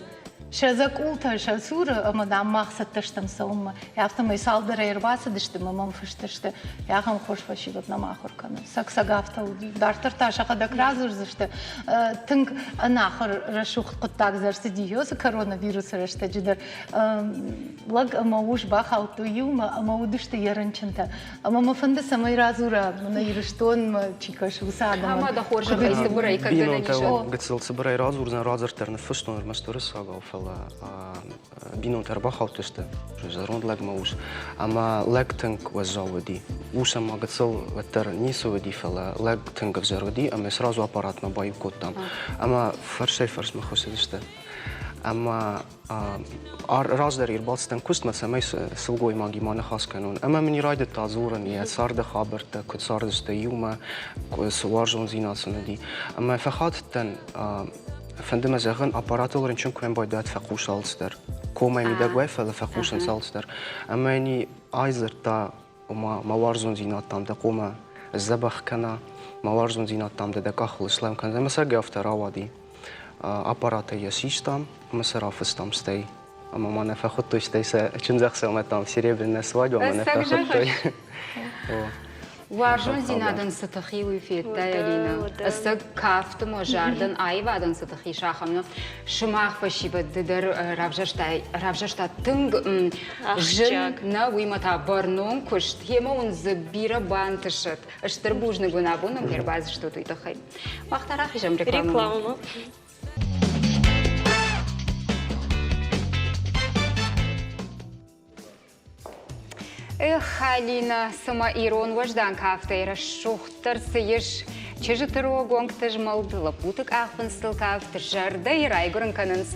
сӕ дзӕкъултӕ сӕ цуры ӕмӕ, дам, мах цӕттӕ стӕм цӕуынмӕ. Афтӕмӕй цалдӕрӕй ӕрбацыдысты ӕмӕ мӕм фыстысты, ахӕм хорз фӕсивӕд нӕм ахуыр кӕны. Сӕг-сӕг афтӕ уыди. Дарддӕр та сӕхӕдӕг радзурдзысты. Тынг ӕнахуыр рӕсугъд хъуыддаг дзы ӕрцыди уыцы коронавирусы рӕстӕджы дӕр. Лӕг ӕмӕ ус бахаудтой иумӕ ӕмӕ уыдысты йӕ рынчынтӕ. Ӕмӕ мӕ фӕнды, цӕмӕй радзура, мӕнӕ Ирыстонмӕ чи кӕсы, уыцы адӕмӕн. Ӕмӕ дӕ хорзӕхӕй цыбырӕй кӕд гӕнӕн ис. Гыццыл цыбырӕй радзурдзӕн, радзырд дӕр ныффыстон ӕрмӕст уырыссагау, фӕлӕ бинонтӕ ӕрбахаудтысты зӕронд лӕгмӕ ус, ӕмӕ лӕг тынг уӕззау уыди. Ус ӕмӕ гыццыл уӕддӕр ницы уыди, фӕлӕ лӕг тынг ӕвзӕр уыди, ӕмӕ сразу аппаратмӕ баиу кодтам. Ӕмӕ фӕрсӕй-фӕрсмӕ хуыссыдысты. Ӕмӕ раздӕр ӕрбацыдтӕн куыстмӕ, цӕмӕй сылгоймагимӕ ныхас кӕнон. Ӕмӕ мын райдыдта дзурын йӕ царды хабӕрттӕ, куыд цардысты иумӕ, цы уарзондзинад сын уыди. Ӕмӕ фӕхатыдтӕн, фӕнды мӕ зӕгъын, аппаратыл рынчын куы ӕмбайдат, фӕхъус алцыдӕр. Комӕй мидӕг уай, фӕлӕ фӕхъусынц алцыдӕр. Ӕмӕ йын ай дзырдта, ома мӕ уарзондзинад дам дӕ хъомӕ сдзӕбӕх кӕна, мӕ уарзондзинад дам дӕ дӕ къахыл слӕм кӕндзӕн. Ӕмӕ сӕ афтӕ рауади. Аппаратӕй йӕ систам ӕмӕ сӕ рафыстам стӕй. Ӕмӕ ма нӕ фӕхуыдтой стӕй сӕ чындзӕхсӕвмӕ там серебряная свадьба ма нӕ фӕхуыдтой. Уарзондзинадӕн цы тых и, уый федтай, Алинӕ? Ӕцӕг кафты ма зардӕн, аивадӕн цы тых ис, ахӕм нӕ. Сымах фӕсивӕд ды дӕр равзӕрстай, равзӕрста тынг зын, нӕ, уыимӕ та бӕрнон куыст. Гъемӕ уын дзы бирӕ бантысӕд. Стыр бузныг уын абон нӕм кӕй ӕрбацыдыстут, уый тыххӕй. Мах та рахизӕм рекламӕмӕ. Рекламӕмӕ. Эх, Алина, цыма ирон уӕздан кафтӕй рӕсугъддӕр цы ис! Чызджыты рог уӕнгты змӕлд, лӕппуты къахфындзтыл кафт, зӕрдӕйы райгуырын кӕнынц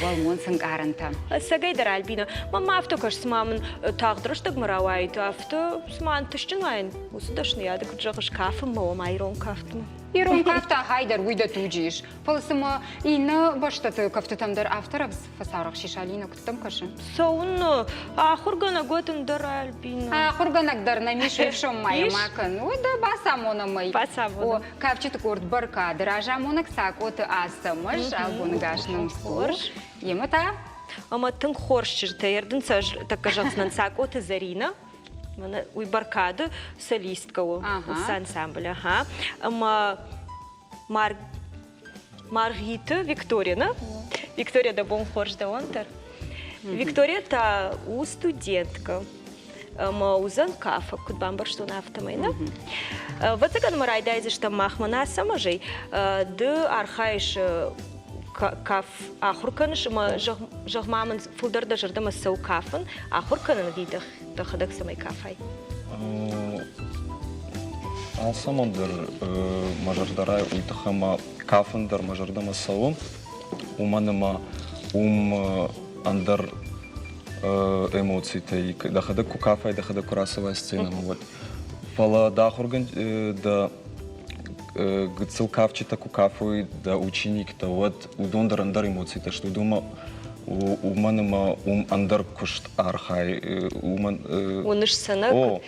уӕлмонц ӕнкъарӕнтӕ. Ӕцӕгӕйдӕр, Альбина, мӕнмӕ афтӕ кӕсы, цыма мын тагъд рӕстӕгмӕ рауайд, афтӕ цыма ӕнтыстджын уаин уыцы дӕсныйады, куыд зӕгъыс, кафынмӕ, ома ирон кафтмӕ. Ирон кафт ахай дӕр уый дӕ туджы ис. Фӕлӕ цыма иннӕ бӕстӕты кӕфтытӕм дӕр афтӕ рӕвдз фӕцарӕхсис, Алина, куыд дӕм кӕсы? Цӕуыннӕ? Ахуыргӕнӕг уӕд ӕндӕр Альбина. Ахуыргӕнӕг дӕр нӕм ис, ӕфсон ма йӕ ма кӕн. Уӕдӕ бацамонӕм ӕй. Бацамонӕм. О, кафджыты къорд Бӕркады разамонӕг Цакъоты Ацӕмӕз, абоныгас нӕм хорз. Йемӕ та? Ӕмӕ тынг хорз чызджытӕ ӕрдын сӕ тӕккӕ зӕгъдзынӕн Цакъоты Зӕринӕ. Уый бӕркады солисткӕ у уыцы ансамбль. Ага. Ӕмӕ Маргиты Виктория, нӕ? Виктория, дӕ бон хорз дӕуӕн дӕр. Виктория та у студенткӕ ӕмӕ уыдзӕн кафӕг, куыд бамбӕрстон, афтӕмӕй, нӕ? Ӕвӕццӕгӕн ма райдайдзыстӕм махмӕ нӕ Ацӕмӕзӕй. Ды архайыс каф ахуыр кӕныс ӕмӕ зӕгъ ма мын, фылдӕр дӕ зӕрдӕмӕ цӕуы кафын, ахуыр кӕнын ӕви дӕхӕдӕг цӕмӕй кафай? Алцӕмӕн дӕр мӕ зӕрдӕ райы, уый тыххӕй ма кафын дӕр мӕ зӕрдӕмӕ цӕуы, уымӕн ӕмӕ уым ӕндӕр эмоцитӕй дӕхӕдӕг куы кафай, дӕхӕдӕг куы рацӕуай сценӕмӕ, уӕд. Фӕлӕ дӕ ахуыргӕнд дӕ гыццыл кафджытӕ куы кафой, дӕ учениктӕ, уӕд уыдон дӕр ӕндӕр эмоцитӕ сты. Уыдонмӕ уымӕн ӕмӕ уым ӕндӕр куыст архай, уымӕн Уыныс сӕ нӕ? О,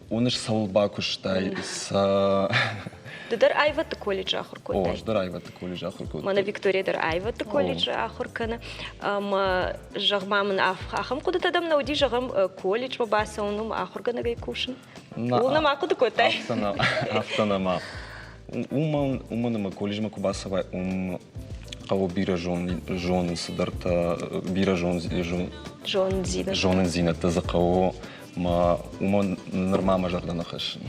уыныс цӕуыл бакуыстай, сӕ Ды дӕр аивӕдты колледжы ахуыр кодтай? О, ӕз дӕр аивӕдты колледжы ахуыр кодтон. Мӕнӕ Виктория дӕр аивӕдты колледжы ахуыр кӕны. Ӕмӕ зӕгъ ма мын, ахӕм хъуыдытӕ дӕм нӕ уыди, зӕгъӕм, колледжмӕ бацӕуын, уым ахуыргӕнӕгӕй кусын? Ууыл нӕма хъуыды кодтай? Афтӕ нӕма. Уымӕн, уымӕн ӕмӕ колледжмӕ куы бацӕуай, уым хъӕуы бирӕ зонын цыдӕртӕ, бирӕ зонындзинӕдтӕ дзы хъӕуы мӕ уымӕн нырма мӕ зӕрдӕ нӕ хӕссы.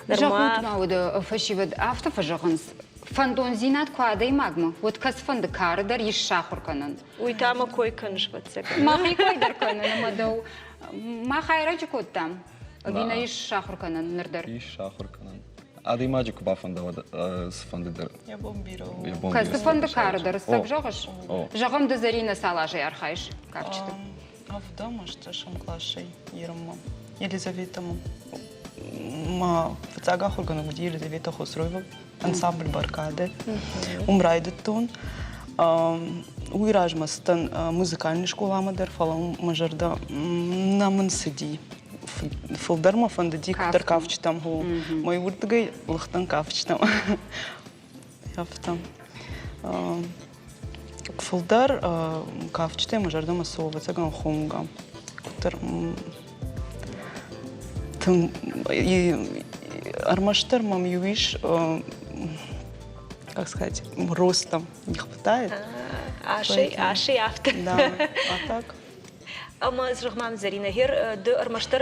Зӕгъут ма уӕдӕ, фӕсивӕд афтӕ фӕзӕгъынц, фӕндондзинад куы адӕймагмӕ, уӕд кӕцыфӕнды кары дӕр ис сахуыр кӕнӕн. Уый та мӕ кой кӕныс, ӕвӕццӕгӕн. Мӕхи кой дӕр кӕнын ӕмӕ дӕу мах ӕрӕджы кодтам. Ӕви нӕ ис сахуыр кӕнӕн ныр дӕр? Ис сахуыр кӕнӕн. Адӕймаджы куы бафӕнда, уӕд цыфӕнды дӕр. Йӕ бон бирӕ у. Кӕцыфӕнды кары дӕр, цӕг зӕгъыс? Зӕгъӕм, ды Зӕринӕ цал азӕй архайыс кафджыты? Ӕвдӕм ӕстдӕсӕм къласӕй ерынмӕ. Елизаветӕмӕ. Мӕ фыццаг ахуыргӕнӕг уыди Елизавета Хосроева, ансамбль «Баркады». Уым райдыдтон. Уый размӕ цыдтӕн музыкальный скъоламӕ дӕр, фӕлӕ мӕ зӕрдӕ нӕ мын цыди. Фылдӕр мӕ фӕндыди куыддӕр кафджытӕм. Мӕ уырдыгӕй лыгътӕн кафджытӕм. Афтӕ. Фылдӕр кафджытӕй мӕ зӕрдӕмӕ цӕуы, ӕвӕццӕгӕн, хонгӕ. Куыддӕр тынг ӕрмӕстдӕр мӕм иу ис, как сказать, ростом не хватает. Асӕй, асӕй афтӕ. Да, а так. Ӕмӕ зӕгъ-ма, Зӕринӕ, гъер ды ӕрмӕстдӕр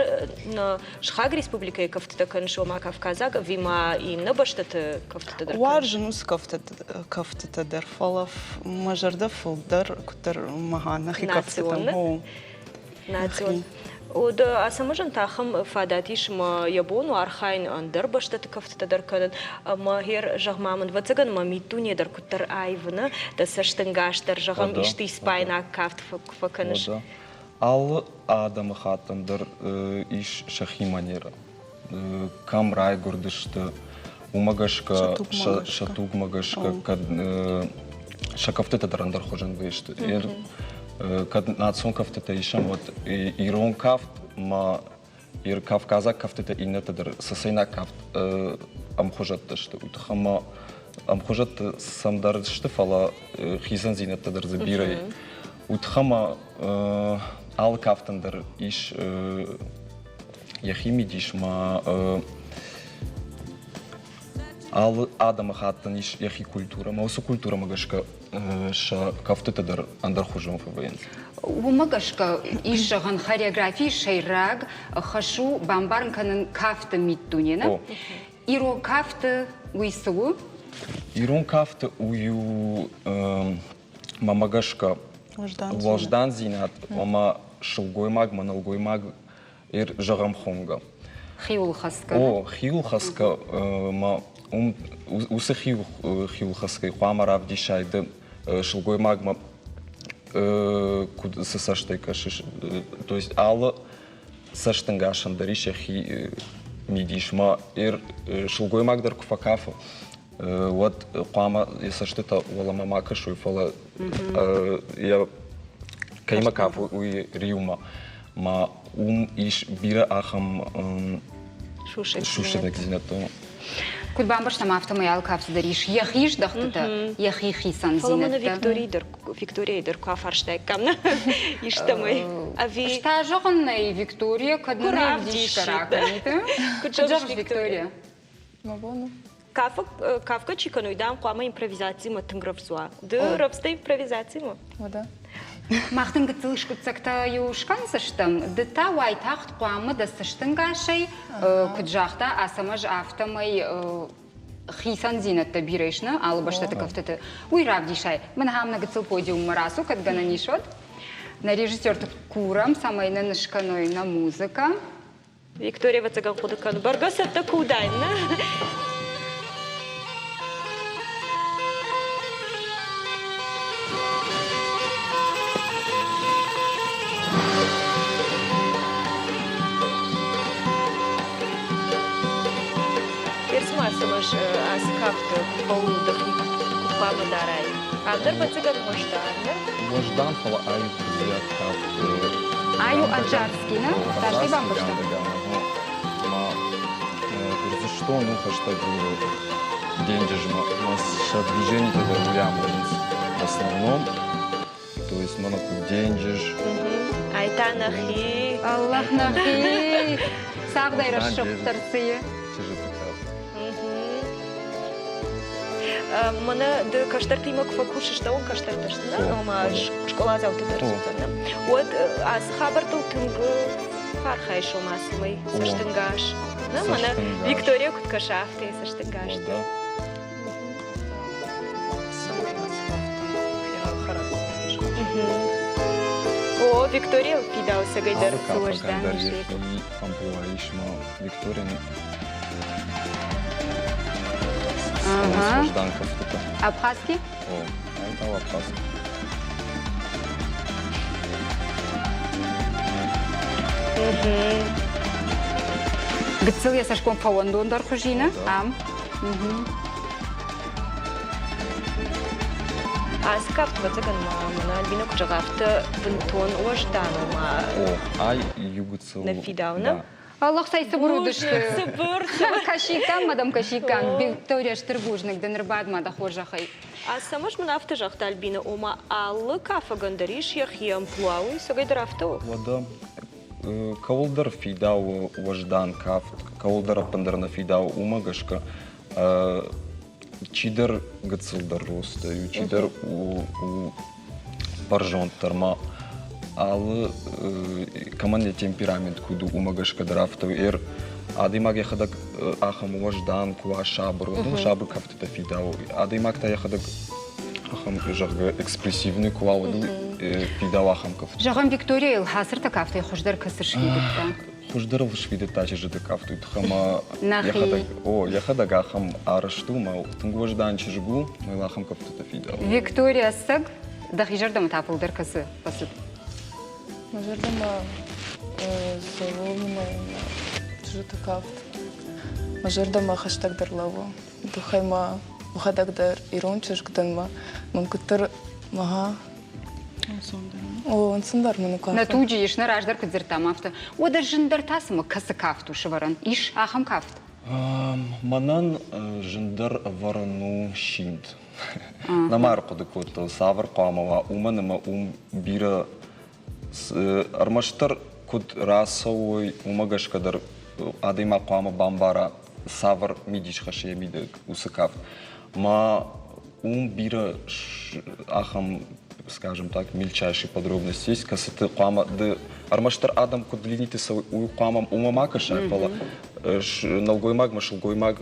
нӕ сыхаг республикӕйы кӕфтытӕ кӕныс, ома кавказаг ӕви ма иннӕ бӕстӕты кӕфтытӕ дӕр? Уарзын уыцы кӕфтытӕ дӕр, фӕлӕ мӕ зӕрдӕ фылдӕр куыддӕр мӕ нӕхи кӕфтытӕм. Национ. Уӕд Ацӕмӕзӕн та ахӕм фадат ис, ӕмӕ йӕ бон у архайын ӕндӕр бӕстӕты кӕфтытӕ дӕр кӕнын. Ӕмӕ гъер, зӕгъ-ма мын, ӕвӕццӕгӕн мӕ миддуне дӕр куыддӕр аивыны, дӕ цӕстӕнгас дӕр, зӕгъӕм, исты испайнаг кафт фӕкӕныс? Алы адӕмыхаттӕн дӕр ис сӕхи манерӕ. Кӕм райгуырдысты, уымӕ гӕсгӕ, сӕ тугмӕ гӕсгӕ, кӕд сӕ кӕфтытӕ дӕр ӕндӕрхуызӕн вӕййысты. Кӕд национ кӕфтытӕ исӕм, уӕд ирон кафт ма кавказаг кӕфтытӕ иннӕтӕ дӕр цӕцӕйнаг кафт ӕмхуызӕттӕ сты. Уый тыххӕй ма ӕмхуызӕттӕ сӕм дӕр сты, фӕлӕ хицӕндзинӕдтӕ дӕр дзы бирӕ и. Уый тыххӕй ма алы кафтӕн дӕр ис йӕхи мидис ма алы адӕмыхаттӕн ис йӕхи культурӕ, ӕмӕ уыцы культурӕмӕ гӕсгӕ сӕ кӕфтытӕ дӕр ӕндӕрхуызон фӕвӕййынц. Уымӕ гӕсгӕ ис зӕгъӕн, хореографийы сӕйраг хӕс у бамбарын кӕнын кафты миддуне, нӕ? Ирон кафты уый цы у? Ирон кафты у иу мӕмӕ гӕсгӕ уӕздандзинад, ӕмӕ сылгоймагмӕ нӕлгоймаг зӕгъӕм хонгӕ. Хиуылхӕцгӕ. О, хиуылхӕцгӕ ма уым уыцы хиуылхӕцгӕ хъуамӕ равдисай ды сылгоймагмӕ куыд цы цӕстӕй кӕсыс. То есть алы цӕстӕнгасӕн дӕр ис йӕхи мидис. Ма сылгоймаг дӕр куы фӕкафы, уӕд хъуамӕ йӕ цӕстытӕ уӕлӕмӕ ма кӕсой, фӕлӕ йӕ кӕимӕ кафы, уый риумӕ. Ма уым ис бирӕ ахӕм сусӕгдзинӕдтӕ. Куыд бамбӕрстам, афтӕмӕй алы кафты дӕр ис йӕхи здӕхтытӕ, йӕхи хицӕндзинӕдтӕ. Фӕлӕ мӕнӕ Викторийы дӕр, Викторияйы дӕр куы афарстаиккам, нӕ? Истӕмӕй. Ӕви... Ӕз та зӕгъын нӕй, Виктория кӕд нын ӕвдисгӕ ракӕнид. Куыд зӕгъыс, Виктория? Мӕ бон у. Кафгӕ чи кӕной, дам, хъуамӕ импровизацимӕ тынг рӕвдз уа. Ды рӕвдз дӕ импровизацимӕ? Уӕдӕ. Мах дын гыццыл скъуыддзӕгтӕ-иу скӕндзыстӕм, ды та уайтагъд хъуамӕ дӕ цӕстӕнгасӕй, куыд загъта Ацӕмӕз, афтӕмӕй хицӕндзинӕдтӕ бирӕ ис нӕ алы бӕстӕты кӕфтыты. Уый равдисай. Мӕн ахӕм нӕ гыццыл подиуммӕ рацу, кӕд гӕнӕн ис, уӕд. Нӕ режиссерты курӕм, цӕмӕй нын скӕной нӕ музыкӕ. Виктория ӕвӕццӕгӕн хъуыды кӕны, бӕргӕ цӕттӕ куы уыдаин, нӕ? Ерсымӕ цымыс ацы кафты хъӕуы дӕхи куыд хъуамӕ дарай? Ам дӕр ӕвӕццӕгӕн уӕздан, нӕ? Уӕздан, фӕлӕ аив дзиаг кафт. Аю Аджарский, нӕ? Раст бамбӕрста? Гуырдзыстон у хӕстӕг денджызмӕ. Сӕ движенитӕ дӕр уый амонынц в основном. То есть мӕнӕ куыд денджыз. Ай та нӕхи. Аллах нӕхи. Цагъдӕй рӕсугъддӕр цы и? Чызджыты кафт. Мӕнӕ ды кӕстӕртимӕ куы фӕкусыс, дӕуӕн кӕстӕртӕ сты, нӕ? Ома скъоладзаутӕ дӕр суыдзӕн, уӕд ацы хабӕрттыл тынг фӕархайыс, ома цӕмӕй цӕстӕнгас. Нӕ, мӕнӕ Виктория куыд кӕса, афтӕ йӕ цӕстӕнгас. О, Виктория фидауцӕгӕй дӕр цы уӕздан амплуа ис ма Виктория уӕздан кӕфтытӕ. Абхазский? О, это абхазский. Гыццыл йӕ цӕсгом фӕуӕндондӕр хуызина ам. Ацы кафт, ӕвӕццӕгӕн ма мӕнӕ Альбина куыд зӕгъа, афтӕ бынтон уӕздан, ома О, ай иу гыццыл нӕ фидауы, нӕ? Аллах цӕй цыбыр уыдысты. Цыбыр. Кӕсиккам, мадам, кӕсиккам. Виктория, стыр бузныг дын ӕрбадмӕ дӕ хорзӕхӕй. Ацӕмӕз мын афтӕ загъта Альбина, ома алы кафӕгӕн дӕр ис йӕхи амплуа, уый цӕгӕйдӕр афтӕ у? Уӕдӕ кӕуылдӕр фидауы уӕздан кафт, кӕуылдӕр ӕппындӕр нӕ фидауы, уымӕ гӕсгӕ чидӕр гыццылдӕр ростӕй у, чидӕр у бӕрзонддӕр ма алы кӕмӕн йӕ темперамент куыд у, уымӕ гӕсгӕ дӕр афтӕ у. Адӕймаг йӕхӕдӕг ахӕм уӕздан куы уа, сабыр, уӕд ыл сабыр кӕфтытӕ фидауы. Адӕймаг та йӕхӕдӕг ахӕм, зӕгъгӕ, экспрессивный куы уа, уӕд ыл фидауы ахӕм кафт. Зӕгъӕм, Викторияйыл хацыртӕ кафтӕй хуыздӕр кӕцы сфидыдта? Хуыздӕр ыл сфидыдта чызджыты кафт, уый тыххӕй ӕмӕ йӕхӕдӕг, о, йӕхӕдӕг ахӕм арӕзт у, мӕ тынг уӕздан чызг у, мӕ йыл ахӕм кӕфтытӕ фидауы. Виктория, ӕцӕг дӕхи зӕрдӕмӕ та фылдӕр кӕцы фӕцыд? Мӕ зӕрдӕмӕ цӕуы мӕ чызджыты кафт. Мӕ зӕрдӕмӕ хӕстӕгдӕр лӕууы. Тыххӕй ма мӕхӕдӕг дӕр ирон чызг дӕн ма мӕм куыддӕр мӕ О, ӕнцондӕр мын у кафын. Нӕ туджы ис, нӕ раздӕр куыд дзырдтам, афтӕ. Уӕдӕ зындӕр та цымӕ кӕцы кафт у сӕвӕрӕн? Ис ахӕм кафт? Мӕнӕн зындӕр ӕвӕрӕн у симд. Нӕма ӕрхъуыды кодтон, цавӕр хъуамӕ уа, уымӕн ӕмӕ уым бирӕ ӕрмӕстдӕр куыд рацӕуой, уымӕ гӕсгӕ дӕр адӕймаг хъуамӕ бамбара, цавӕр мидис хӕссы йӕ мидӕг уыцы кафт. Ма уым бирӕ ахӕм, скажем так, мельчайшие подробности есть, кӕцыты хъуамӕ ды ӕрмӕстдӕр адӕм куыд линиты цӕуой, уый хъуамӕ уымӕ ма кӕсай, фӕлӕ нӕлгоймагмӕ сылгоймаг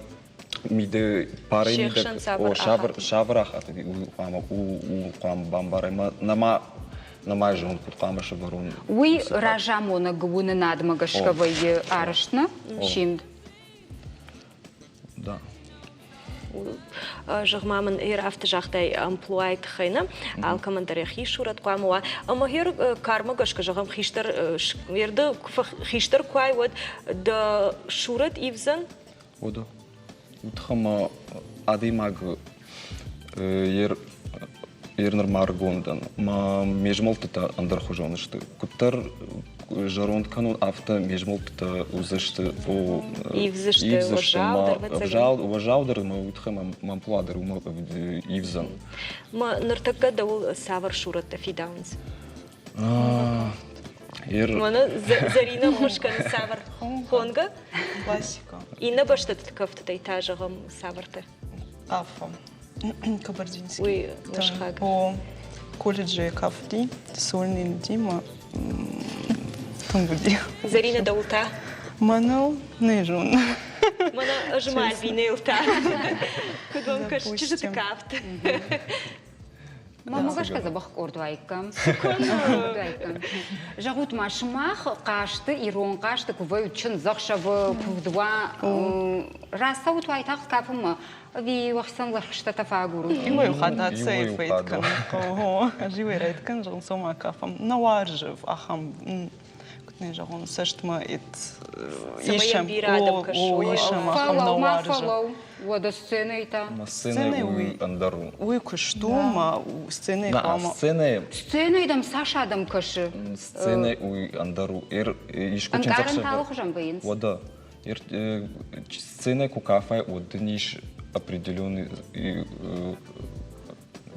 миды парӕй мидӕг о сабыр сабыр ахаты хъуамӕ у хъуамӕ бамбарай нӕма нӕма зон куыд хъуамӕ сӕвӕрон. Уый разамонӕг уынынадмӕ гӕсгӕ вӕййы арӕзт нӕ симд? Да. Зӕгъ-ма мын, ер афтӕ загътай амплуайы тыххӕй, нӕ? Алкӕмӕн дӕр йӕхи сурӕт хъуамӕ уа. Ӕмӕ ер кармӕ гӕсгӕ, зӕгъӕм, хистӕр ерды хистӕр куы уай, уӕд дӕ сурӕт ивдзӕн? Уӕдӕ. Уый тыххӕй ма адӕймаг ер Ир нырма ӕрыгон дӕн. Мӕ ме змӕлдтытӕ ӕндӕрхуызон сты. Куыддӕр зӕронд кӕнон, афтӕ ме змӕлдтытӕ уыдзысты ивдзысты, уӕззаудӕр. Уӕззаудӕр ӕмӕ уый тыххӕй мӕ амплуа дӕр уымӕ ивдзӕн. Мӕ ныртӕккӕ дӕуыл цавӕр сурӕттӕ фидауынц? Мӕнӕ Зӕринӕ ххуыс кӕны цавӕр хонгӕ? Классика. Иннӕ бӕстӕты кӕфтытӕй та зӕгъӕм цавӕртӕ? Къафа. Кабардинский. Уый уӕсхаг. О, колледжы кафти, сольный Дима тынг уыди. Зӕринӕ, дӕуыл та? Мӕныл не зонын. Мӕнӕ ӕз ма Альбинӕйыл та. Куыд уӕм кӕсы чызджыты кафт? Мӕнмӕ гӕсгӕ дзӕбӕх къорд уаиккам. Зӕгъут ма, сымах хъазты, ирон хъазты куы вӕййут чындзӕхсӕвы, куывд уа, рацӕут уайтагъд кафынмӕ ӕви уӕхицӕн лӕгъстӕтӕ фӕагурут? Иуӕй-иу хатт ацӕйы фӕйд кӕнын хъӕуы. Ӕз иуӕй райд кӕнын, зӕгъын, цом акафӕм. Нӕ уарзы ахӕм куыд нӕ зӕгъон, цӕстмӕ исӕм, о, исӕм ахӕм нӕ уарзы. Фӕлӕуу, уӕдӕ сценӕйы та? Сценӕйы уый ӕндӕр у. Уый куыст у, ма сценӕйы хъуамӕ... Сценӕйы... Сценӕйы дӕм цас адӕм кӕсы? Сценӕйы уый ӕндӕр у. Искуы Ӕнкъарӕнтӕ алыхуызӕн вӕййынц. Уӕдӕ, сценӕ куы кафай, уӕд дын ис определенный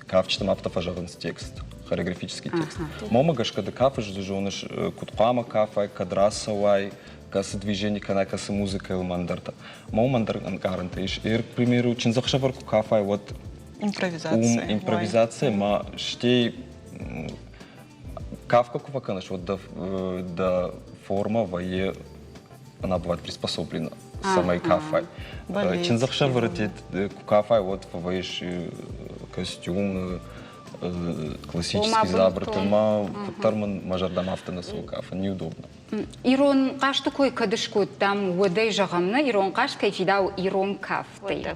кафджытӕм афтӕ фӕзӕгъынц текст, хореографический текст. Мӕнмӕ гӕсгӕ ды кафыс, ды зоныс, куыд хъуамӕ кафай, кӕд рацӕуай, кӕцы движени кӕнӕ кӕцы музыкӕйыл ма ӕндӕртӕ. Мӕ уым ӕндӕр ӕнкъарӕнтӕ ис. Эр, к примеру, чындзӕхсӕвӕр куы кафай, уӕд импровизация. Уым импровизация ма стӕй кафгӕ куы фӕкӕныс, уӕд дӕ, дӕ форма вӕййы она бывает приспособлена, цӕмӕй кафай. Чындзӕхсӕвӕры куы кафай, уӕд фӕвӕййыс костюм, классический дзабырты, ма куыддӕр мын мӕ зӕрдӕмӕ афтӕ нӕ цӕуы кафын, неудобно. Ирон хъазты кой кӕд скодтам, уӕдӕй зӕгъӕм, нӕ ирон хъазт кӕй фидауы ирон кафтӕй.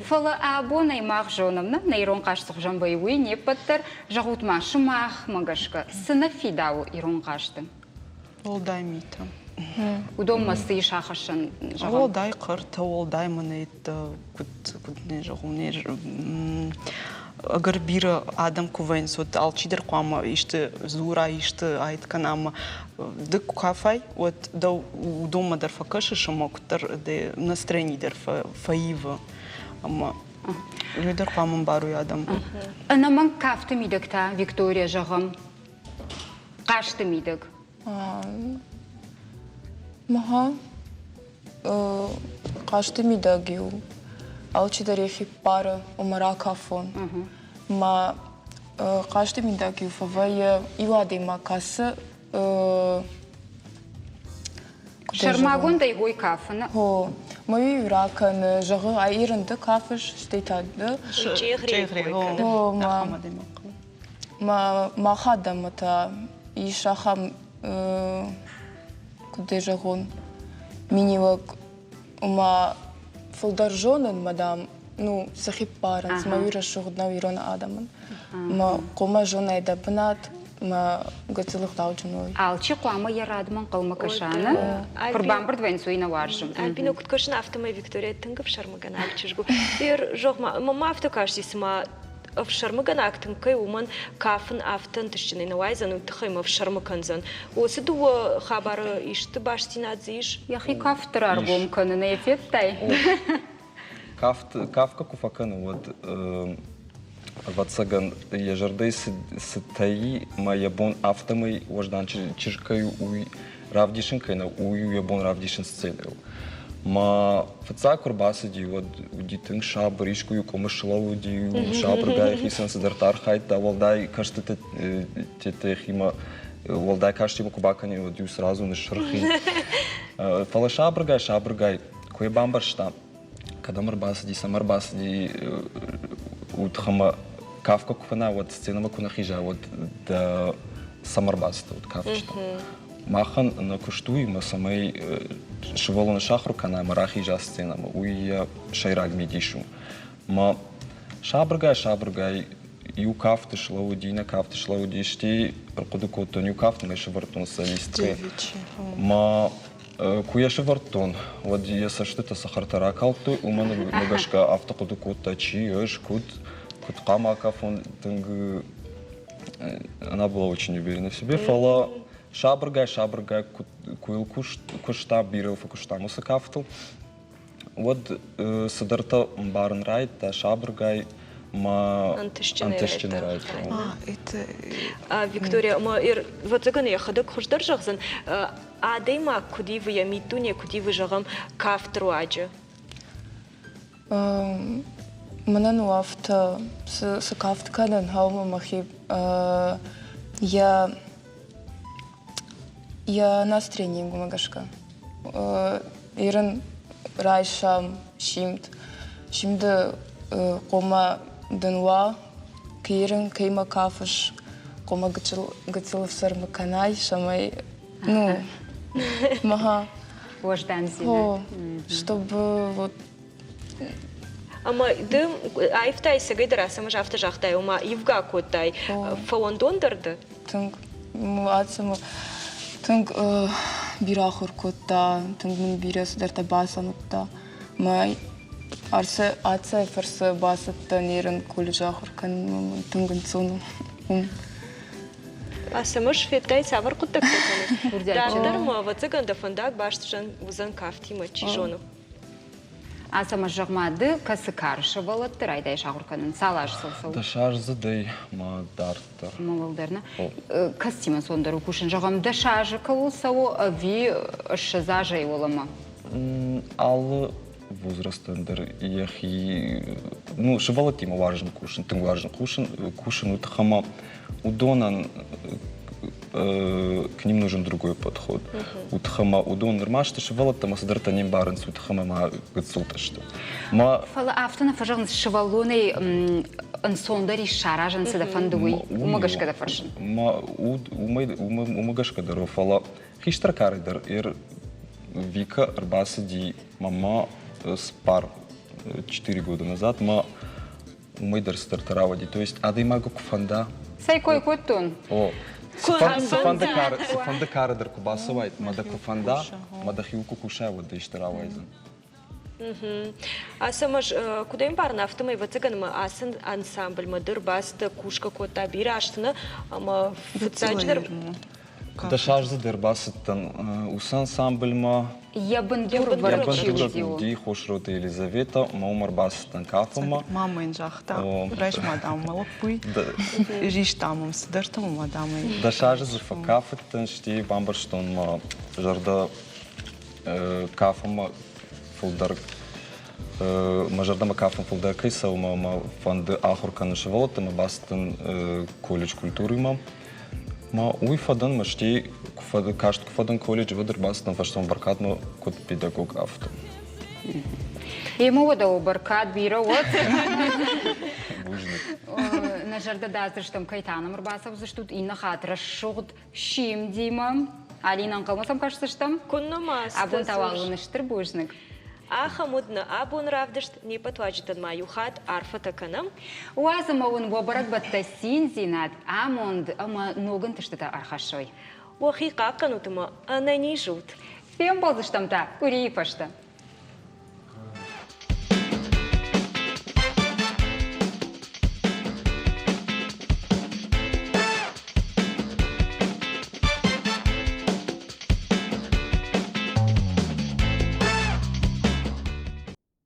Фӕлӕ абонӕй мах зонӕм, нӕ, нӕ ирон хъазт цы хуызӕн вӕййы, уый не ппӕт дӕр. Зӕгъут ма, сымахмӕ гӕсгӕ, цы нӕ фидауы ирон хъазты? Уӕлдай митӕ. Уыдонмӕ цы ис ахӕссӕн, зӕгъӕм? Уӕлдай хъӕртӕ, уӕлдай мӕнӕйттӕ, куыд, куыд не зӕгъон, не ӕгӕр бирӕ адӕм куы вӕййынц, уӕд алчидӕр хъуамӕ исты дзура, исты айд кӕна ӕмӕ ды куы кафай, уӕд дӕу уыдонмӕ дӕр фӕкӕсыс ӕмӕ куыддӕр дӕ настроени дӕр фӕивы. Ӕмӕ уый дӕр хъуамӕ ӕмбарой адӕм. Ӕнӕмӕнг кафты мидӕг та, Виктория, зӕгъӕм, хъазты мидӕг? Мӕгъа, хъазты мидӕг-иу алчидӕр йӕхи ппары, ома ракафон. Мӕ хъазты мидӕг-иу фӕвӕййы иу адӕймаг, кӕцы Сӕрмагондӕй хой кафыны. Хо, мӕ-иу ракӕны, зӕгъы, ай ирын ды кафыс, стӕй та ды. Чъегъре кой кӕны. Хо, мӕ Мах адӕммӕ та ис ахӕм, куыд дӕ зӕгъон, миниуӕг, ома фылдӕр зонын, дам, ну, сӕхи ппарынц, мӕ уый рӕсугъд нӕу ирон адӕмӕн. Мӕ хъуамӕ зонай дӕ бынат, мӕ гыццыл ӕгъдауджын уой. Алчи хъуамӕ йӕ радмӕ ӕнхъӕлмӕ кӕса, нӕ? Куы рбамбырд вӕййынц, уый нӕ уарзын. Альбина, куыд кӕсын, афтӕмӕй Виктория тынг ӕфсӕрмыгӕнаг чызг у. Зӕгъ-ма, мӕнмӕ афтӕ касти, цыма ӕфсӕрмыгӕнаг тынг кӕй у, уымӕн кафын афтӕ ӕнтыстджынӕй нӕ уайдзӕн, уый тыххӕй мӕ ӕфсӕрмы кӕндзӕн. Уыцы дыууӕ хабары исты бастдзинад дзы ис? Йӕхи кафты раргом кӕнын ӕй федтай? Кафт, кафгӕ куы фӕкӕны, уӕд ӕвӕццӕгӕн, йӕ зӕрдӕйы цы тайы мӕ йӕ бон афтӕмӕй уӕздан чызг кӕй у, уый равдисын кӕй нӕу, уый у йӕ бон равдисын сценӕйыл. Мӕ фыццаг куы рбацыди, уӕд уыди тынг сабыр, искуы-иу къуымы слӕууыди, сабыргай хицӕн цыдӕртӕ архайдта, уӕлдай кӕстытӕ йӕхимӕ уӕлдай кастимӕ куы бакӕнин, уӕд-иу сразу ныссырх и. Фӕлӕ сабыргай-сабыргай куы йӕ бамбӕрста, кӕдӕм ӕрбацыди, цӕмӕ ӕрбацыди, уый тыххӕй ӕмӕ кафгӕ куы кӕна, уӕд сценӕмӕ куы нӕ хиза, уӕд дӕ цӕмӕ ӕрбацыдтӕ, уӕд кафджытӕ. Махӕн нӕ куыст уый, ӕмӕ цӕмӕй сывӕллоны сахуыр кӕна ӕмӕ рахиза сценӕмӕ, уый йӕ сӕйраг мидис у. Мӕ сабыргай-сабыргай иу кафты слӕууыди, иннӕ кафты слӕууыди, стӕй ӕрхъуыды кодтон, иу кафтмӕ сӕвӕрдтон солисткӕ. Мӕ Куы йӕ сӕвӕрдтон, уӕд йӕ цӕстытӕ цӕхӕртӕ ракалдтой, уымӕн гӕсгӕ афтӕ хъуыды кодта, чи ӕз, куыд. куыд хъуамӕ акафон тынг она была очень уверена в себе, фӕлӕ сабыргай-сабыргай куы йыл куыста, бирӕ фӕкуыстам уыцы кафтыл, уӕд цыдӕртӕ ӕмбарын райдыдта сабыргай мӕ ӕнтыстджынӕй райдыдта. Виктория, ӕмӕ ӕвӕццӕгӕн йӕхӕдӕг хуыздӕр зӕгъдзӕн, адӕймаг куыд ивы, йӕ миддуне куыд ивы, зӕгъӕм, кафты руаджы? Мӕнӕн у афтӕ, цы кафт кӕнын, хъӕуы мӕхи йӕ йӕ настроениемӕ гӕсгӕ. Ирын райсӕм симд. Симды хъуамӕ дын уа, кӕй кӕимӕ кафыс, хъуамӕ гыццыл ӕфсӕрмы кӕнай, цӕмӕй ну, ага. Уӕздандзинад. Чтобы вот Ӕмӕ ды аивтай цӕгӕйдӕр Ацӕмӕз афтӕ загътай, ома ивгӕ кодтай. Фӕуӕндондӕр ды? Тынг. Ацӕмӕ тынг бирӕ ахуыр кодта, тынг мын бирӕ цыдӕртӕ бацамыдта. Мӕ Ацӕйы фӕрцы бацыдтӕн ерын колледжы ахуыр кӕнынмӕ, мын тынг ӕнцон у. Ацӕмӕз федтай, цавӕр хъуыддӕгтӕ кӕны? Дарддӕр ма, ӕвӕццӕгӕн, дӕ фӕндаг баст уыдзӕн кафтимӕ, чи зоны. Ацӕмӕз, зӕгъ-ма, ды кӕцы кары сывӕллӕтты райдайыс ахуыр кӕнын? Цал азы сыл цӕуы? Дӕсаздзыдӕй ма дарддӕр. Уӕлдӕр нӕ. Кӕцытимӕ ӕнцондӕр у кусын? Зӕгъӕм, дӕс азы кӕуыл цӕуы ӕви 20 азӕй уӕлӕмӕ? Алы возрастӕн дӕр йӕхи, ну, сывӕллӕттимӕ уарзын кусын, тынг уарзын кусын, кусын уый тыххӕй ӕмӕ уыдонӕн к ним нужен другой подход. Уый тыххӕй ӕмӕ уыдон нырма сты сывӕллӕттӕ ӕмӕ цыдӕртӕ не мбарынц, уый тыххӕй ӕмӕ ма гыццылтӕ сты. Ма Фӕлӕ афтӕ нӕ фӕзӕгъынц, сывӕллонӕй ӕнцондӕр ис саразын, цы дӕ фӕнды, уый. Уымӕ гӕсгӕ дӕ фӕрсын. Ма уымӕй уымӕ гӕсгӕ дӕр у, фӕлӕ хистӕр кары дӕр Вика ӕрбацыди мама цыппар четыре года назад ма уымӕй дӕр цыдӕртӕ рауади. То есть адӕймагы куы фӕнда. Цӕй кой кодтон? О, цыфӕнды кары, цыфӕнды кары дӕр куы бацӕуай, мӕ дӕ куы фӕнда, мӕ дӕхиуыл куы кусай, уӕд дӕ исты рауайдзӕн. Ацӕмӕз, куыд ӕмбарын, афтӕмӕй, ӕвӕццӕгӕн, ӕмӕ ацы ансамбльмӕ дӕр бацыдтӕ, кусгӕ кодта бирӕ азты, нӕ? Ӕмӕ фыццаджыдӕр Дӕсаздзыд ӕрбацыдтӕн уыцы ансамбльмӕ. Йӕ бындур бындур уыди Хосроты Елизавета, ӕмӕ уым ӕрбацыдтӕн кафынмӕ. Мамӕ йын загъта, райс-ма, дам, мӕ лӕппуй, ристам ӕм цыдӕртӕ, ӕмӕ, дам, ӕй. Дӕс азы дзы фӕкафыдтӕн, стӕй бамбӕрстон мӕ зӕрдӕ кафынмӕ фылдӕр мӕ зӕрдӕмӕ кафын фылдӕр кӕй цӕуы ӕмӕ мӕ фӕнды ахуыр кӕнын сывӕллӕтты ӕмӕ бацыдтӕн колледж культурӕмӕ. Ма уый фӕдӕн мӕ стӕй каст куы фӕдӕн колледжы, уӕд ӕрбацыдтӕн фӕстӕмӕ бӕркадмӕ куыд педагог, афтӕ. Ема уӕдӕ бӕркад бирӕ уӕд. Бузныг. Нӕ зӕрдӕ дардзыстӕм, кӕй та нӕм ӕрбацӕудзыстут иннӕ хатт рӕсугъд Симдимӕ. Алина, ӕнхъӕлмӕ сӕм кӕсдзыстӕм? Куыннӕ ма Абон та уал уын стыр бузныг. Ахӕм уыд нӕ абоны равдыст. Не ппӕт уазджытӕн ма иу хатт арфӕтӕ кӕнӕм. Уадз ӕмӕ уын уӕ бӕрӕгбӕттӕ циндзинад, амонд ӕмӕ ног ӕнтыстытӕ ӕрхӕссой. Уӕхи хъахъхъӕнут ӕмӕ ӕнӕниз ут! Фембӕлдзыстӕм та къуырийы фӕстӕ.